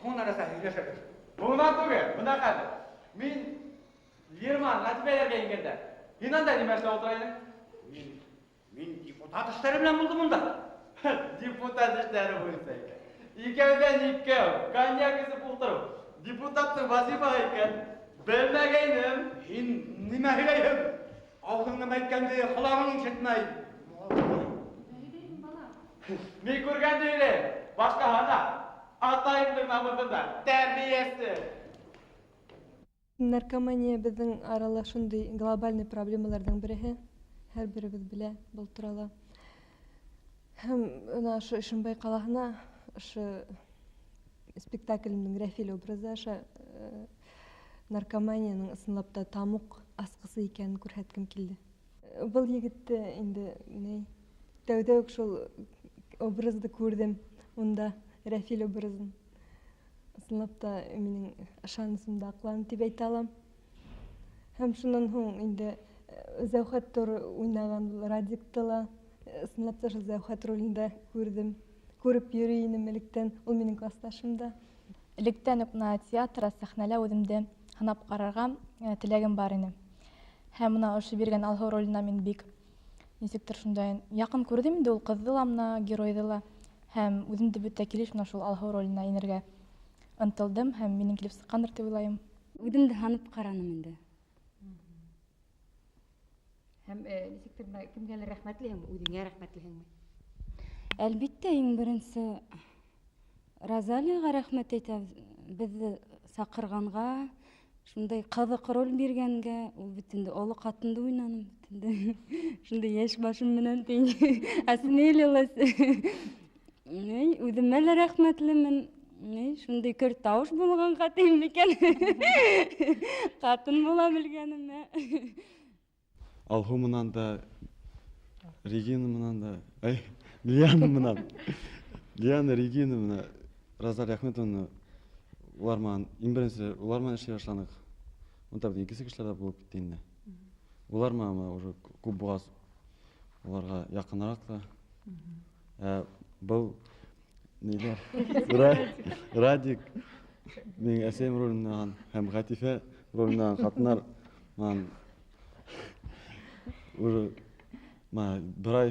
Һуңынан әсәй һөйләшербеҙ. Һуңынан түгел, бына хәҙер. Мин Лирман Ғәтифәләргә ингәндә, һин анда нимә эшләп ултыра инең? Мин депутат эштәре менән булдым унда. Депутат эштәре буйынса икән. Икәүҙән икәү, коньяк эсеп ултырыу. Депутаттың вазифаһы икән. Белмәгәйнем. Һин нимә һөйләйһең? Ауыҙың нимә әйткәнде ҡолағың ишетмәй. Мин күргәнде һөйләйем. Башҡаһына атайымдың намыҫында тәрбиәсе. Наркомания беҙҙең арала шундай глобальный проблемаларҙың береһе. Һәр беребеҙ белә был турала. Һәм бына ошо Ишембай ҡалаһына ошо спектаклемдең Рәфил образы аша наркоманияның ысынлап та тамуҡ асҡысы икәнен күрһәткем килде. Был егетте инде ни, тәүҙә үк шул образды күрҙем унда, Рәфил образын. Ысынлап та минең ышанысымды аҡланы тип әйтә алам. Һәм шунан һуң инде Зәүхәт тур уйнаған Радикты ла ысынлап та шул Зәүхәт ролендә күрҙем. Күреп йөрөй инем электән, ул минең классташым да. Электән үк бына театр сәхнәлә үҙемде һынап ҡарарға теләгем бар ине. Һәм бына ошо биргән Алһыу роленә мин бик нисектер шундай яҡын күрҙем инде ул ҡыҙҙы ла, бына геройҙы ла. Һәм үҙемде бөтә килеш бына шул Алһыу роленә инергә ынтылдым һәм минең килеп сыҡҡандыр тип уйлайым. Үҙемде һанып ҡараным инде. Һәм нисектер бына кемгәлер рәхмәтлеһеңме, үҙеңә рәхмәтлеһеңме? Әлбиттә, иң беренсе Розалияға рәхмәт әйтәбеҙ, беҙҙе саҡырғанға, шундай ҡыҙыҡ роль биргәнгә. Ул бит инде оло ҡатынды уйнаным бит инде. Шундай йәш башым менән тиң осмелилась. Ни, үҙемә лә рәхмәтлемен. Ни, шундай көр тауыш булғанға тием микән? Ҡатын була белгәнемә. Алһыу менән дә, Регина менән дә, ай, Лиана менән. Лиана, Регина менән Розалия Әхмәтовна, улар менән иң беренсе улар менән эшләй башланыҡ. Унда бит икенсе кешеләр ҙә булып китте инде. Улар менән бына уже күп булғас, уларға яҡыныраҡ та. Был ниләр? Радик минең әсәйем ролен уйнаған һәм Ғәтифә ролен уйнаған ҡатындар менән уже бына бер ай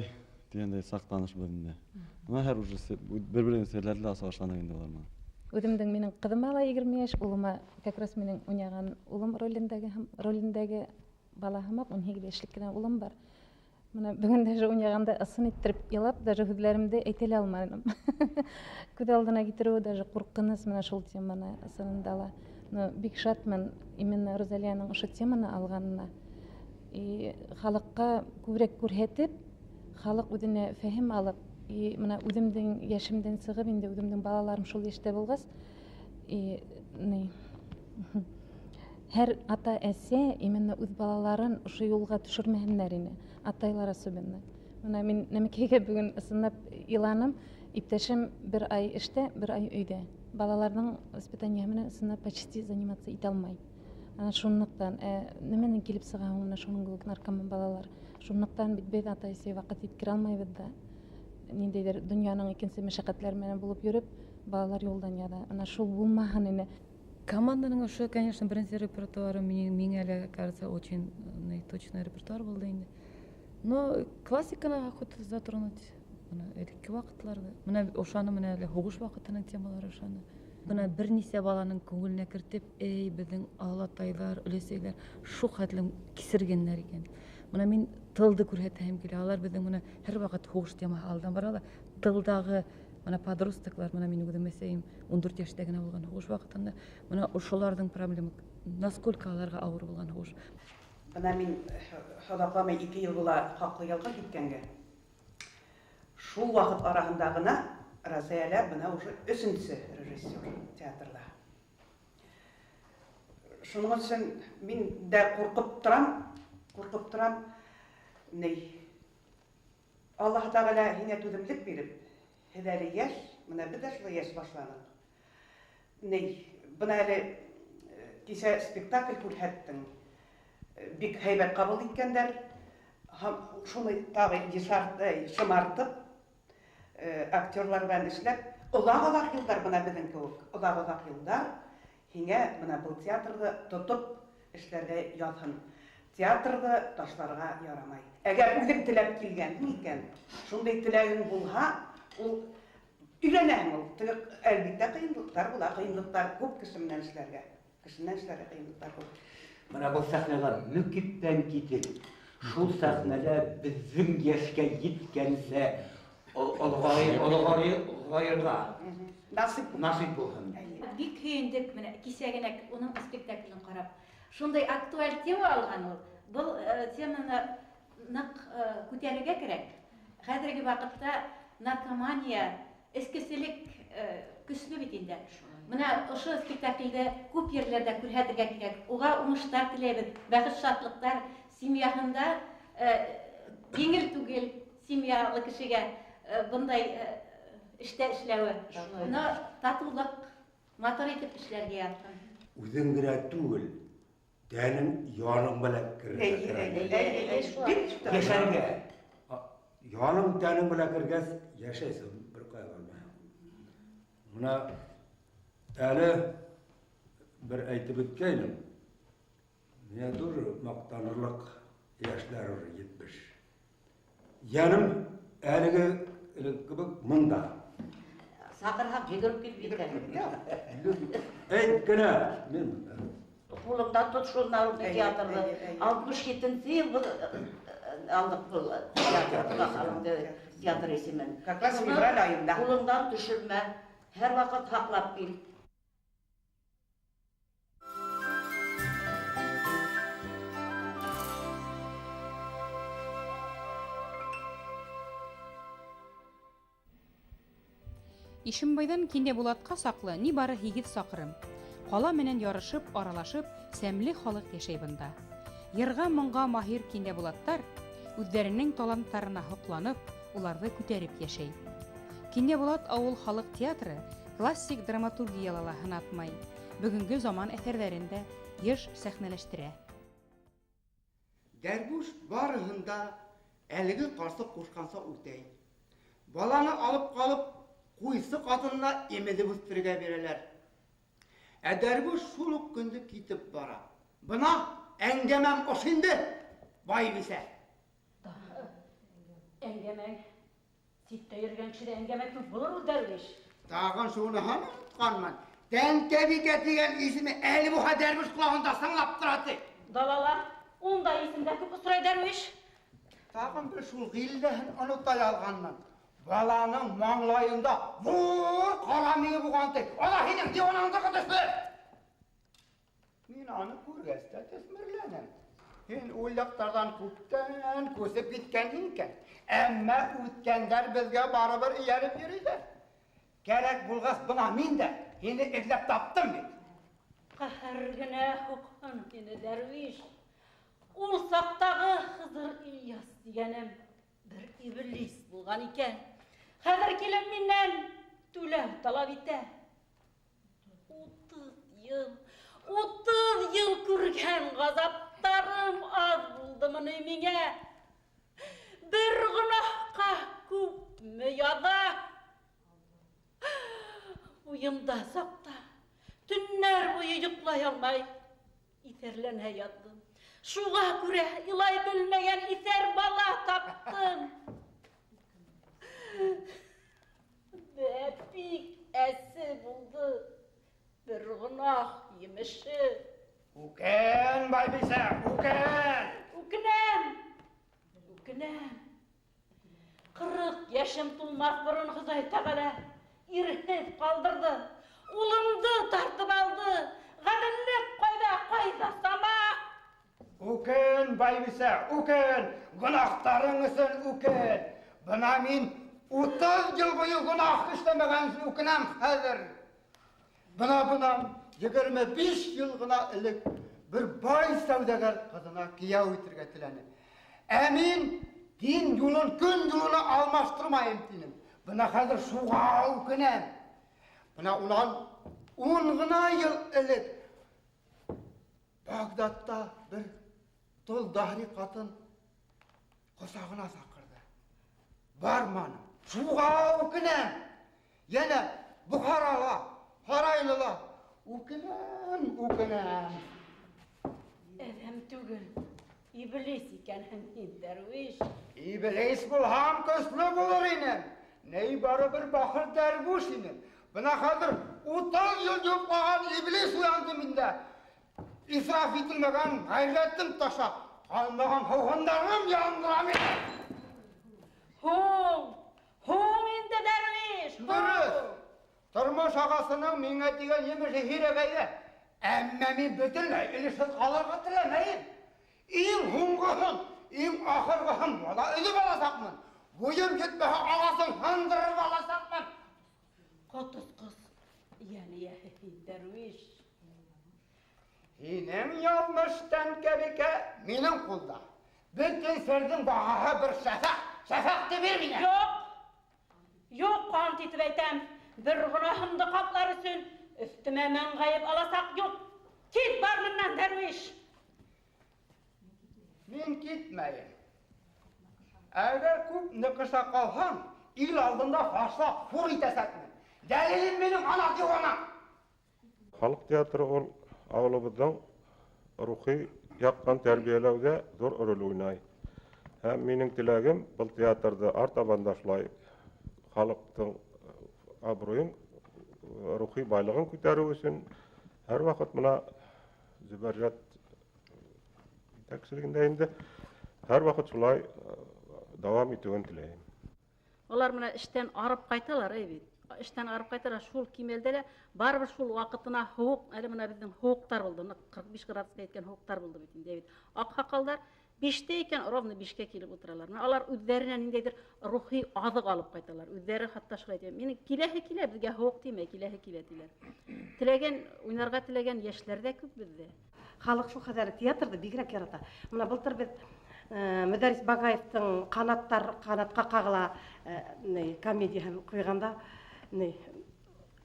тигәндәй саҡ танышбыҙ инде. Бына һәр уже бер-береһенең серләрен дә аса башланыҡ инде улар менән. Үҙемдең минең ҡыҙыма ла 20 йәш, улыма как раз минең уйнаған улым ролендәге бала һымаҡ 18 йәшлек кенә улым бар. Бына бөгөн даже уйнағанда ысын иттереп илап, даже һүҙҙәремде әйтә лә алманым. Күҙ алдына китереүе даже ҡурҡыныс менә шул теманы ысынында ла. Но бик шатмын именно Розалияның ошо теманы алғанына. И халыҡҡа күберәк күрһәтеп, халыҡ үҙенә фәһем алып, и бына үҙемдең йәшемдән сығып инде үҙемдең балаларым шул йәштә булғас, и ни һәр ата-әсә именно үҙ балаларын ошо юлға төшөрмәһеннәр ине, атайлар особенно. Бына мин нәмәкәйгә бөгөн ысынлап иланым, иптәшем бер ай эштә, бер ай өйҙә. Балаларҙың воспитаниеһы менән ысынлап почти заниматься итә алмай. Ана шунлыҡтан, нәмәнән килеп сыға һуң менә шуның кеүек наркоман балалар? Шунлыҡтан бит беҙ ата-әсә ваҡыт еткерә алмайбыҙ ҙа. Ниндәйҙер донъяның икенсе мәшәҡәтләре менән булып йөрөп, балалар юлдан яҙа. Ана шул булмаһын ине. Команданың ошо, конечно, беренсе репертуары миңә лә, кажется, очень точный репертуар булды инде. Но классиканы охота затронуть. Бына элекке ваҡытларҙы, бына ошаны менә әле һуғыш ваҡытының темалары ошаны. Бына бер нисә баланың күңеленә кертеп, эй, беҙҙең олатайҙар, өләсәйҙәр шул хәтлем кисергәндәр икән. Бына мин тылды күрһәтәһем килә. Алар беҙҙең бына һәр ваҡыт һуғыш темаһы алдан бара ла. Тылдағы бына подростоклар, бына минең үҙем әсәйем 14 йәштә генә булған һуғыш ваҡытында, бына ошоларҙың проблемы, насколько аларға ауыр булған һуғыш. Бына мин оҙаҡламай 2 йыл була хаҡлы ялға киткәнгә. Шул ваҡыт араһында ғына Розалия бына уже өсөнсө режиссер театрҙа. Шуның өсөн мин дә ҡурҡып торам, ҡурҡып торам. Ни, Аллаһ Тәғәлә һиңә түҙемлек биреп, һеҙ әле йәш, бына беҙ дә шулай йәш башланыҡ. Ни, бына әле кисә спектакль күрһәттең. Бик һәйбәт ҡабул иткәндәр. Һәм шуны тағы шымартып, актерлар белән эшләп, оҙаҡ-оҙаҡ йылдар бына беҙҙең кеүек, оҙаҡ-оҙаҡ йылдар һиңә бына был театрҙы тотоп эшләргә яҙһын. Театрҙы ташларға ярамай. Әгәр үҙең теләп килгәнһең икән, шундай теләгең булһа, ул өйрәнәһең ул. Теге, әлбиттә, ҡыйынлыҡтар була, ҡыйынлыҡтар күп кеше менән эшләргә. Кеше менән эшләргә ҡыйынлыҡтар күп. Бына был сәхнәгә мөкиббән китеп, шул сәхнәлә беҙҙең йәшкә еткәнсә олоғайырға насип булһын. Бик һөйөндөк менә кисә генә уның спектаклен ҡарап. Шундай актуаль тема алған ул. Был теманы ныҡ күтәрергә кәрәк. Хәҙерге ваҡытта наркомания, эскеселек көслө бит инде. Бына ошо спектаклде күп ерләрҙә күрһәтергә кәрәк. Уға уңыштар теләйбеҙ, бәхет, шатлыҡтар. Семьяһында еңел түгел семьялы кешегә бындай эштә эшләүе. Но татыулыҡ, матур итеп эшләргә яҙһын. Үҙең генә түгел, тәнең яның белән керергә кәрәк. Йәшәргә. Яның тәнең белән кергәс, йәшәйсең, бер ҡайға бармай. Бына әле бер әйтеп үткәйнем. Миңә тоже маҡтанырлыҡ йәшләр уже 70. Йәнем әлеге элек кебек мында. Саҡырһаҡ йүгереп килеп етәм. Әйт кенә, мин мында. Ҡулымдан тот шул народный театрҙы. 67-нсе йыл был алдыҡ был театрға, театр исемен. Как раз февраль айында. Ҡулыңдан төшөрмә. Һәр ваҡыт һаҡлап кил. Ишембайҙан Кинйәбулатҡа саҡлы ни бары 8 саҡрым. Ҡала менән ярышып, аралашып, сәмле халыҡ йәшәй бында. Йырға-моңға маһир кинйәбулаттар үҙҙәренең таланттарына һоҡланып, уларҙы күтәреп йәшәй. Кинйәбулат ауыл халыҡ театры классик драматургияла ла һынатмай, бөгөнгө заман әҫәрҙәрен дә йыш сәхнәләштерә. Дәрбүш барыһын да әлеге ҡарсыҡ ҡушҡанса үтәй. Баланы алып ҡалып, ҡуйсы ҡатынына имеҙеп үҫтерергә бирәләр. Ә Дәрбүш шул уҡ көндө китеп бара. Бына әңгәмәм ошо инде, байбисә. Әңгәмәң. Ситтә йөрөгән кешедә әңгәмә күп булыр ул, Дәрвиш. Тағын шуны һаман онотҡанмын. Тәңкәбикә тигән исеме әле булһа Дәрбүш ҡолағында сыңлап тора ти. Далала ундай исемдәр күп осрай, Дәрвиш. Тағын бер шул ғилләһен онота яҙғанмын. Баланың маңлайында ҙур ҡара миңе булған ти. Ана һинең диуанаңдыҡы төҫлө. Мин аны күргәс тә төҫмөрләнәм. Һин ул яҡтарҙан күптән күсеп киткән икән. Әммә үткәндәр беҙгә барыбер эйәреп йөрөйҙәр. Кәрәк булғас, бына мин дә һине эҙләп таптым бит. Ҡәһәр генә һуҡһын һине, Дәрвиш. Ул саҡтағы Хызыр Ильяс тигәнем бер иблис булған икән. Хәҙер килеп минән түләү талап итә. 30 йыл, 30 йыл күргән ғазаптарым аҙ булдымы ни миңә? Бер гонаһҡа күпме яҙа? Уйымда саҡта төннәр буйы йоҡлай алмай иҫәрләнә яҙҙым. Шуға күрә илай белмәгән иҫәр бала таптым. Бик әсе булды бер гонаһ емеше. Үкен, байбисә, үкен! Үкенәм, үкенәм. 40 йәшем тулмаҫ борон Хоҙай Тәғәлә ирһеҙ ҡалдырҙы. Улымды тартып алды. Ғәҙеллек ҡайҙа, ҡайҙа сама? Үкен, байбисә, үкен! Гонаһтарың өсөн үкен! Бына мин 30 йыл буйы гонаһ эшләмәгән өсөн үкенәм хәҙер. Бына 25 йыл ғына элек бер бай сәүҙәгәр ҡыҙына кейәү итергә теләне. Ә мин дин юлын көн юлына алмаштырмайым тинем. Бына хәҙер шуға үкенәм. Бына унан 10 ғына йыл элек Бағдадта бер тол даһри ҡатын ҡосағына саҡырҙы. Барманым. Шуға үкенәм. Йәнә Бухарала, Һарайлыла үкенәм, үкенәм. Әҙәм түгел, иблис икәнһең һин, Дәрвиш. Иблис булһам, көслө булыр инем. Ней бары бер бахыр дәрбүш инем. Бына хәҙер 30 йыл йоҡлаған иблис уянды миндә. Исраф ителмәгән ғәйрәтем таша, ҡалмаған һыуһындарым яндыра мине. Һуң, һуң инде, Дәрвиш. Дөрөҫ. Тормош ағасының миңә тигән емеше һирәгәйҙе. Әммә мин бөтөнләй өлөшһөҙ ҡалырға теләмәйем. Иң һуңғыһын, иң ахырғыһын бала өҙөп аласаҡмын. Буйым етмәһә ағасын һындырып аласаҡмын. Ҡотосҡос йән эйәһе һин, Дәрвиш. Һинең яҙмыш, Тәңкәбикә, минең ҡулда. Бөтөн серҙең баһаһы бер шәфәҡ. Шәфәҡте бир миңә. Юҡ, юҡ, ҡант итеп әйтәм. Бер гонаһымды ҡаплар өсөн өҫтөмә мең ғәйеп аласаҡ юҡ. Кит бар мыннан, Дәрвиш. Мин китмәйем. Әгәр күп ныҡыша ҡалһам, ил алдында фашлап хур итәсәкмен. Дәлилем минең ана диуана. Халыҡ театры ул ауылыбыҙҙың рухи яҡтан тәрбиәләүҙә ҙур роль уйнай. Һәм минең теләгем был театрҙы артабан да шулай халыҡтың абруйын, рухи байлығын күтәреү өсөн һәр ваҡыт бына Зөбәржәт етәкселегендә инде һәр ваҡыт шулай дауам итеүен теләйем. Улар менән эштән арып ҡайталар, әй бит. Эштән арып ҡайталар, шул кимәлдә лә барыбер шул ваҡытына һыуыҡ, әле бына беҙҙең һыуыҡтар булды, 45 градусҡа еткән һыуыҡтар булды бит инде бит. Аҡһаҡалдар 5-тә икән, ровно 5-кә килеп ултыралар. Менә алар үҙҙәренә ниндәйҙер рухи аҙыҡ алып ҡайталар. Үҙҙәре хатта шулай әйтә. Минең киләһе килә, беҙгә һыуыҡ тимәй, киләһе килә тиләр. Теләгән, уйнарға теләгән йәшләр ҙә күп беҙҙә. Халыҡ шул хәҙер театрҙы бигерәк ярата. Бына былтыр беҙ Мөдәррис Багаевтың «Ҡанаттар ҡанатҡа ҡағыла» комедияһын ҡуйғанда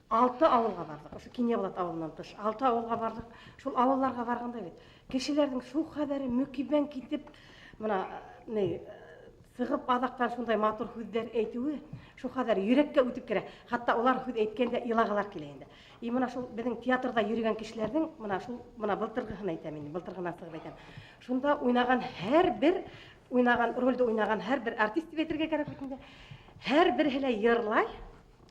6 ауылға барҙыҡ. Ошо Кинйәбулат ауылынан тыш 6 ауылға барҙыҡ. Шул ауылларға барғанда бит кешеләрҙең шул хәҙәре мөкиббән китеп, бына сығып аҙаҡтан шундай матур һүҙҙәр әйтеүе шул хәҙәр йөрәккә үтеп керә. Хатта улар һүҙ әйткәндә илағалар килә инде. И бына шул беҙҙең театрҙа йөрөгән кешеләрҙең бына шул бына былтырғыһын әйтәм инде, былтырғынан сығып әйтәм. Шунда уйнаған һәр бер уйнаған ролде уйнаған һәр бер артист тип әйтергә кәрәк бит инде. Һәр береһе лә йырлай.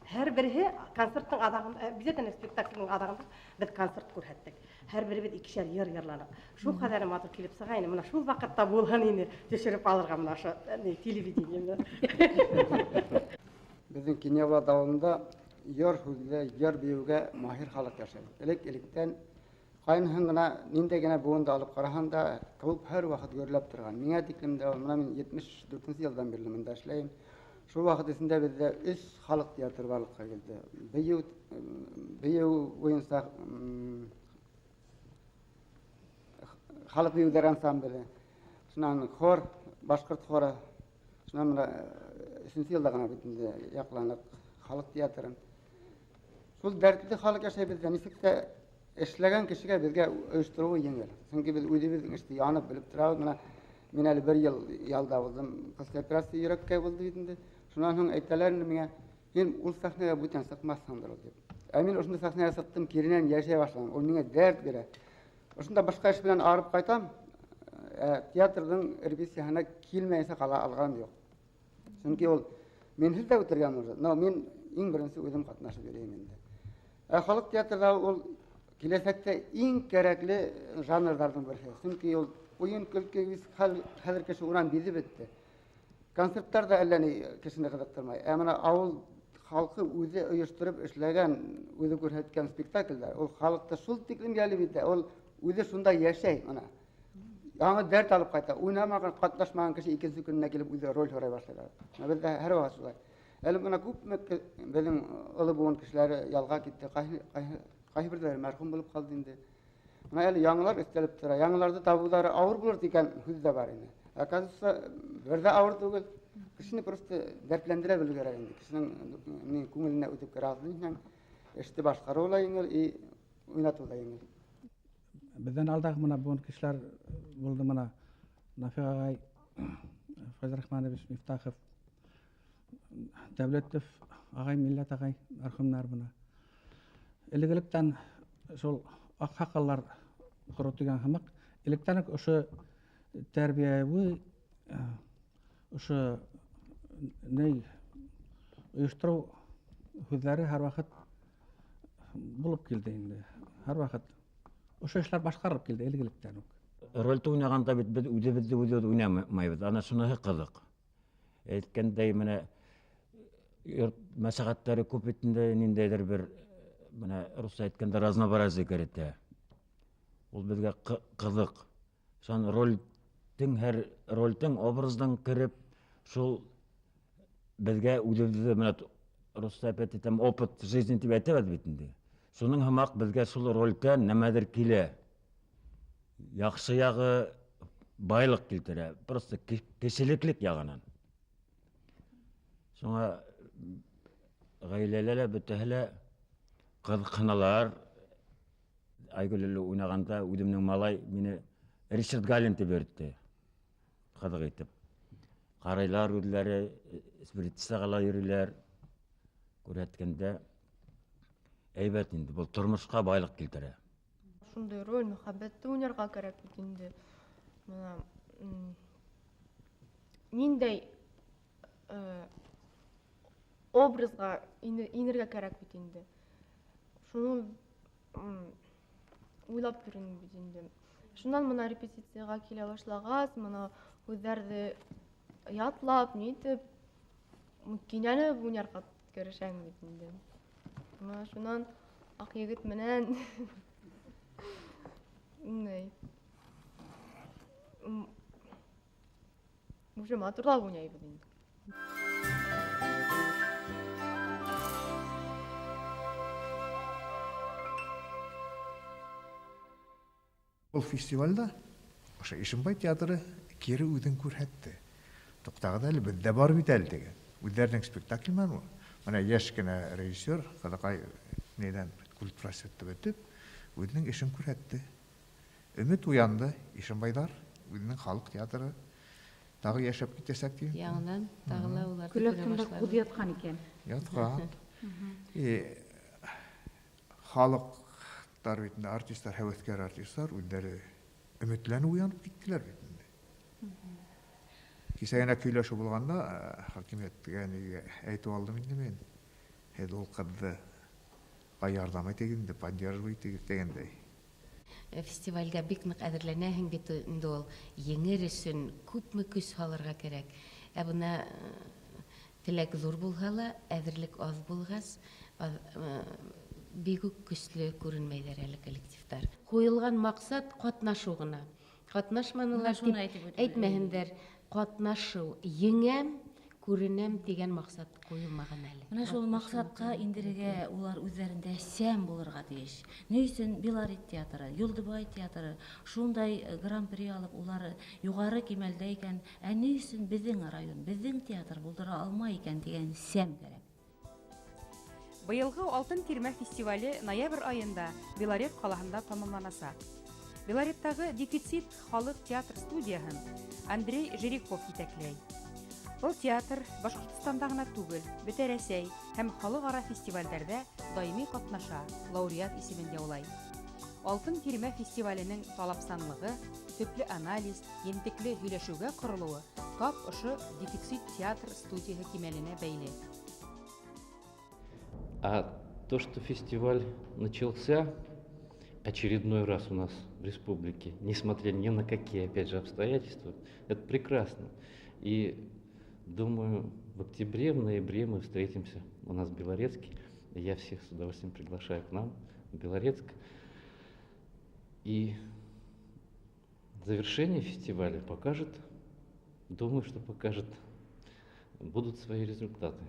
Һәр береһе концерттың аҙағында, обязательно спектаклдең аҙағында беҙ концерт күрһәттек. Һәр беребеҙ икешәр йыр йырланыҡ. Шул ҡәҙәр матур килеп сыға ине. Бына шул ваҡытта булһын ине төшөрөп алырға бына ошо телевидениены. Беҙҙең Кинйәбулат ауылында йыр һүҙле, йыр бейеүгә маһир халыҡ йәшәй. Элек-электән ҡайныһын ғына, ниндәй генә быуынды алып ҡараһаң да, клуб һәр ваҡыт гөрләп торған. Миңә тиклем дә, бына мин 74 йылдан бирле мында эшләйем. Шул ваҡыт эсендә беҙҙә 3 халыҡ театры барлыҡҡа килде. Бейеү буйынса халыҡ бейеүҙәр ансамбле, шунан хор, башҡорт хоры, шунан бына 3-нсе йылда ғына бит инде яҡланыҡ халыҡ театрын. Шул дәртле халыҡ йәшәй беҙҙә. Нисек тә эшләгән кешегә беҙгә ойоштороуы еңел. Сөнки беҙ үҙебеҙҙең эште янып белеп торабыҙ. Бына мин әле бер йыл ялда булдым. После операция йөрәккә булды бит инде. Шунан һуң әйтәләр инде миңә, һин ул сәхнәгә бүтән сыҡмаҫһыңдыр ул тип. Ә мин ошонда сәхнәгә сыҡтым, киренән йәшәй башланым. Ул миңә дәрт бирә. Ошонда башҡа эш белән арып ҡайтам, театрҙың репетицияһына килмәйенсә ҡала алғаным юҡ. Сөнки ул минһеҙ ҙә үтергә может, но мин иң беренсе үҙем ҡатнашып йөрөйөм инде. Ә халыҡ театрҙа ул киләсәктә иң кәрәкле жанрҙарҙың береһе. Сөнки ул уйын көлкө хәҙер кеше унан биҙеп бөттө. Концерттар ҙа әллә ни кешене ҡыҙыҡтырмай. Ә бына ауыл халҡы үҙе ойоштороп эшләгән, үҙе күрһәткән спектаклдәр, ул халыҡты шул тиклем йәлеп итә, ул үҙе шунда йәшәй бына. Яңы дәрт алып ҡайта. Уйнамаған, ҡатнашмаған кеше икенсе көнөнә килеп үҙе роль һорай башлай. Бына беҙҙә һәр ваҡыт шулай. Әле бына күпме беҙҙең оло быуын кешеләре ялға китте, ҡайһы берҙәре мәрхүм булып ҡалды инде. Бына әле яңылар өҫтәлеп тора. Яңыларҙы табыуҙары ауыр булыр тигән һүҙ ҙә бар ине. Оказывается, бер ҙә ауыр түгел. Кешене просто дәртләндерә белеү кәрәк инде. Кешенең күңеленә үтеп керә алһаң, эште башҡарыу ла еңел, и уйнатыу ҙа еңел. Беҙҙән алдағы бына быуын кешеләр булды бына Нафиғ ағай, Фәйзрахманович Мифтахов, Дәүләтов ағай, Милләт ағай, мәрхүмнәр бына. Элек-электән шул аҡһаҡаллар ҡороу тигән һымаҡ, электән үк ошо тәрбиәүе, ошо ни ойоштороу һүҙҙәре һәр ваҡыт булып килде инде. Һәр ваҡыт ошо эшләр башҡарылып килде элек-электән үк. Рольде уйнағанда бит беҙ үҙебеҙҙе үҙебеҙ уйнамайбыҙ. Ана шуныһы ҡыҙыҡ. Әйткәндәй, менә йорт мәшәҡәттәре күп бит инде, ниндәйҙер бер, менә русса әйткәндә разнообразие керетә. Ул беҙгә ҡыҙыҡ. Шунан рольдең, һәр рольдең образдан кереп, шул беҙгә үҙебеҙҙе менә русса опять әйтәм, опыт жизни тип әйтәбеҙ бит инде. Шуның һымаҡ беҙгә шул рольдән нәмәҙер килә. Яҡшы яғы байлыҡ килтерә, просто кешелеклек яғынан. Шуңа ғаиләлә лә бөтәһе лә ҡыҙыҡһыналар. Айгөл әле уйнағанда үҙемдең малай мине Ричард Галин тип йөрөттө. Ҡыҙыҡ итеп. Ҡарайлар үҙләре, спиритистаға ла йөрөйләр. Күрһәткәндә әйбәт инде, был тормошҡа байлыҡ килтерә. Шундай роль мөхәббәтте уйнарға кәрәк бит инде. Бына, ниндәй образға инергә кәрәк бит инде. Шуны уйлап йөрөнөм бит инде. Шунан бына репетицияға килә башлағас, бына һүҙҙәрҙе ятлап, нитеп, кинәнеп уйнарға Көрәшәм бит инде. Менә шуннан Ак егет менән ни уже матурлап уйнайбыз инде. Был фестивальдә ошо Ишембай театры кире үҙен күрһәтте. Туҡтағыҙ әле, беҙҙә бар бит әле тигән. Үҙҙәренең спектакль менән ул. Мына йәш кенә режиссер ҡыҙыҡай нейҙән культпросветты бөтөп, үҙенең эшен күрһәтте. Өмөт уянды, Ишембайҙар үҙенең халыҡ театры тағы йәшәп китәсәк тием. Яңынан тағы ла улар Көл аҫтында ҡуҙ ятҡан икән. Ятҡан. Халыҡтар бит инде, артистар, һәүәҫкәр артистар үҙҙәре өмөтләнеп уянып киттеләр бит инде. Кисә генә көйләшеү булғанда, хакимиәткә нигә әйтеп алдым инде мин. Һеҙ ул ҡыҙҙы ярҙам итегеҙ инде, поддерживать итегеҙ тигәндәй. Фестивальгә бик ныҡ әҙерләнәһең бит инде ул еңер өсөн күпме көс һалырға кәрәк. Ә бына теләк ҙур булһа ла, әҙерлек аҙ булғас, бик үк көслө күренмәйҙәр әле коллективтар. Ҡуйылған маҡсат ҡатнашыу ғына. Ҡатнашманылар Шуны тип әйтеп үтеп әйтмәһендәр, ҡатнашыу, еңәм, күренәм тигән маҡсат ҡуйылмаған әле. Менә шул маҡсатҡа индерергә улар үҙҙәрендә сәм булырға тейеш. Ни өсөн Белорет театры, Юлдыбай театры шундай гран-при алып улар юғары кимәлдә икән, ә ни өсөн беҙҙең район, беҙҙең театр булдыра алмай икән тигән сәм кәрәк. Быйылғы Алтын тирмә фестивале ноябрь айында Белорет ҡалаһында тамамланасаҡ. Белореттағы дефицит халыҡ театр студияһын Андрей Жиряков етәкләй. Был театр Башҡортостанда ғына түгел, бөтә Рәсәй һәм халыҡ-ара фестивалдәрҙә даими ҡатнаша, лауреат исемен яулай. Алтын тирмә фестиваленең талапсанлығы, төплө анализ, ентекле һөйләшеүгә ҡоролоуы тап ошо дефицит театр студияһы кимәленә бәйле. А то, что фестиваль начался очередной раз у нас в республике, несмотря ни на какие, опять же, обстоятельства, это прекрасно. И думаю, в октябре, в ноябре мы встретимся у нас в Белорецке. Я всех с удовольствием приглашаю к нам в Белорецк. И завершение фестиваля покажет, думаю, что покажет, будут свои результаты.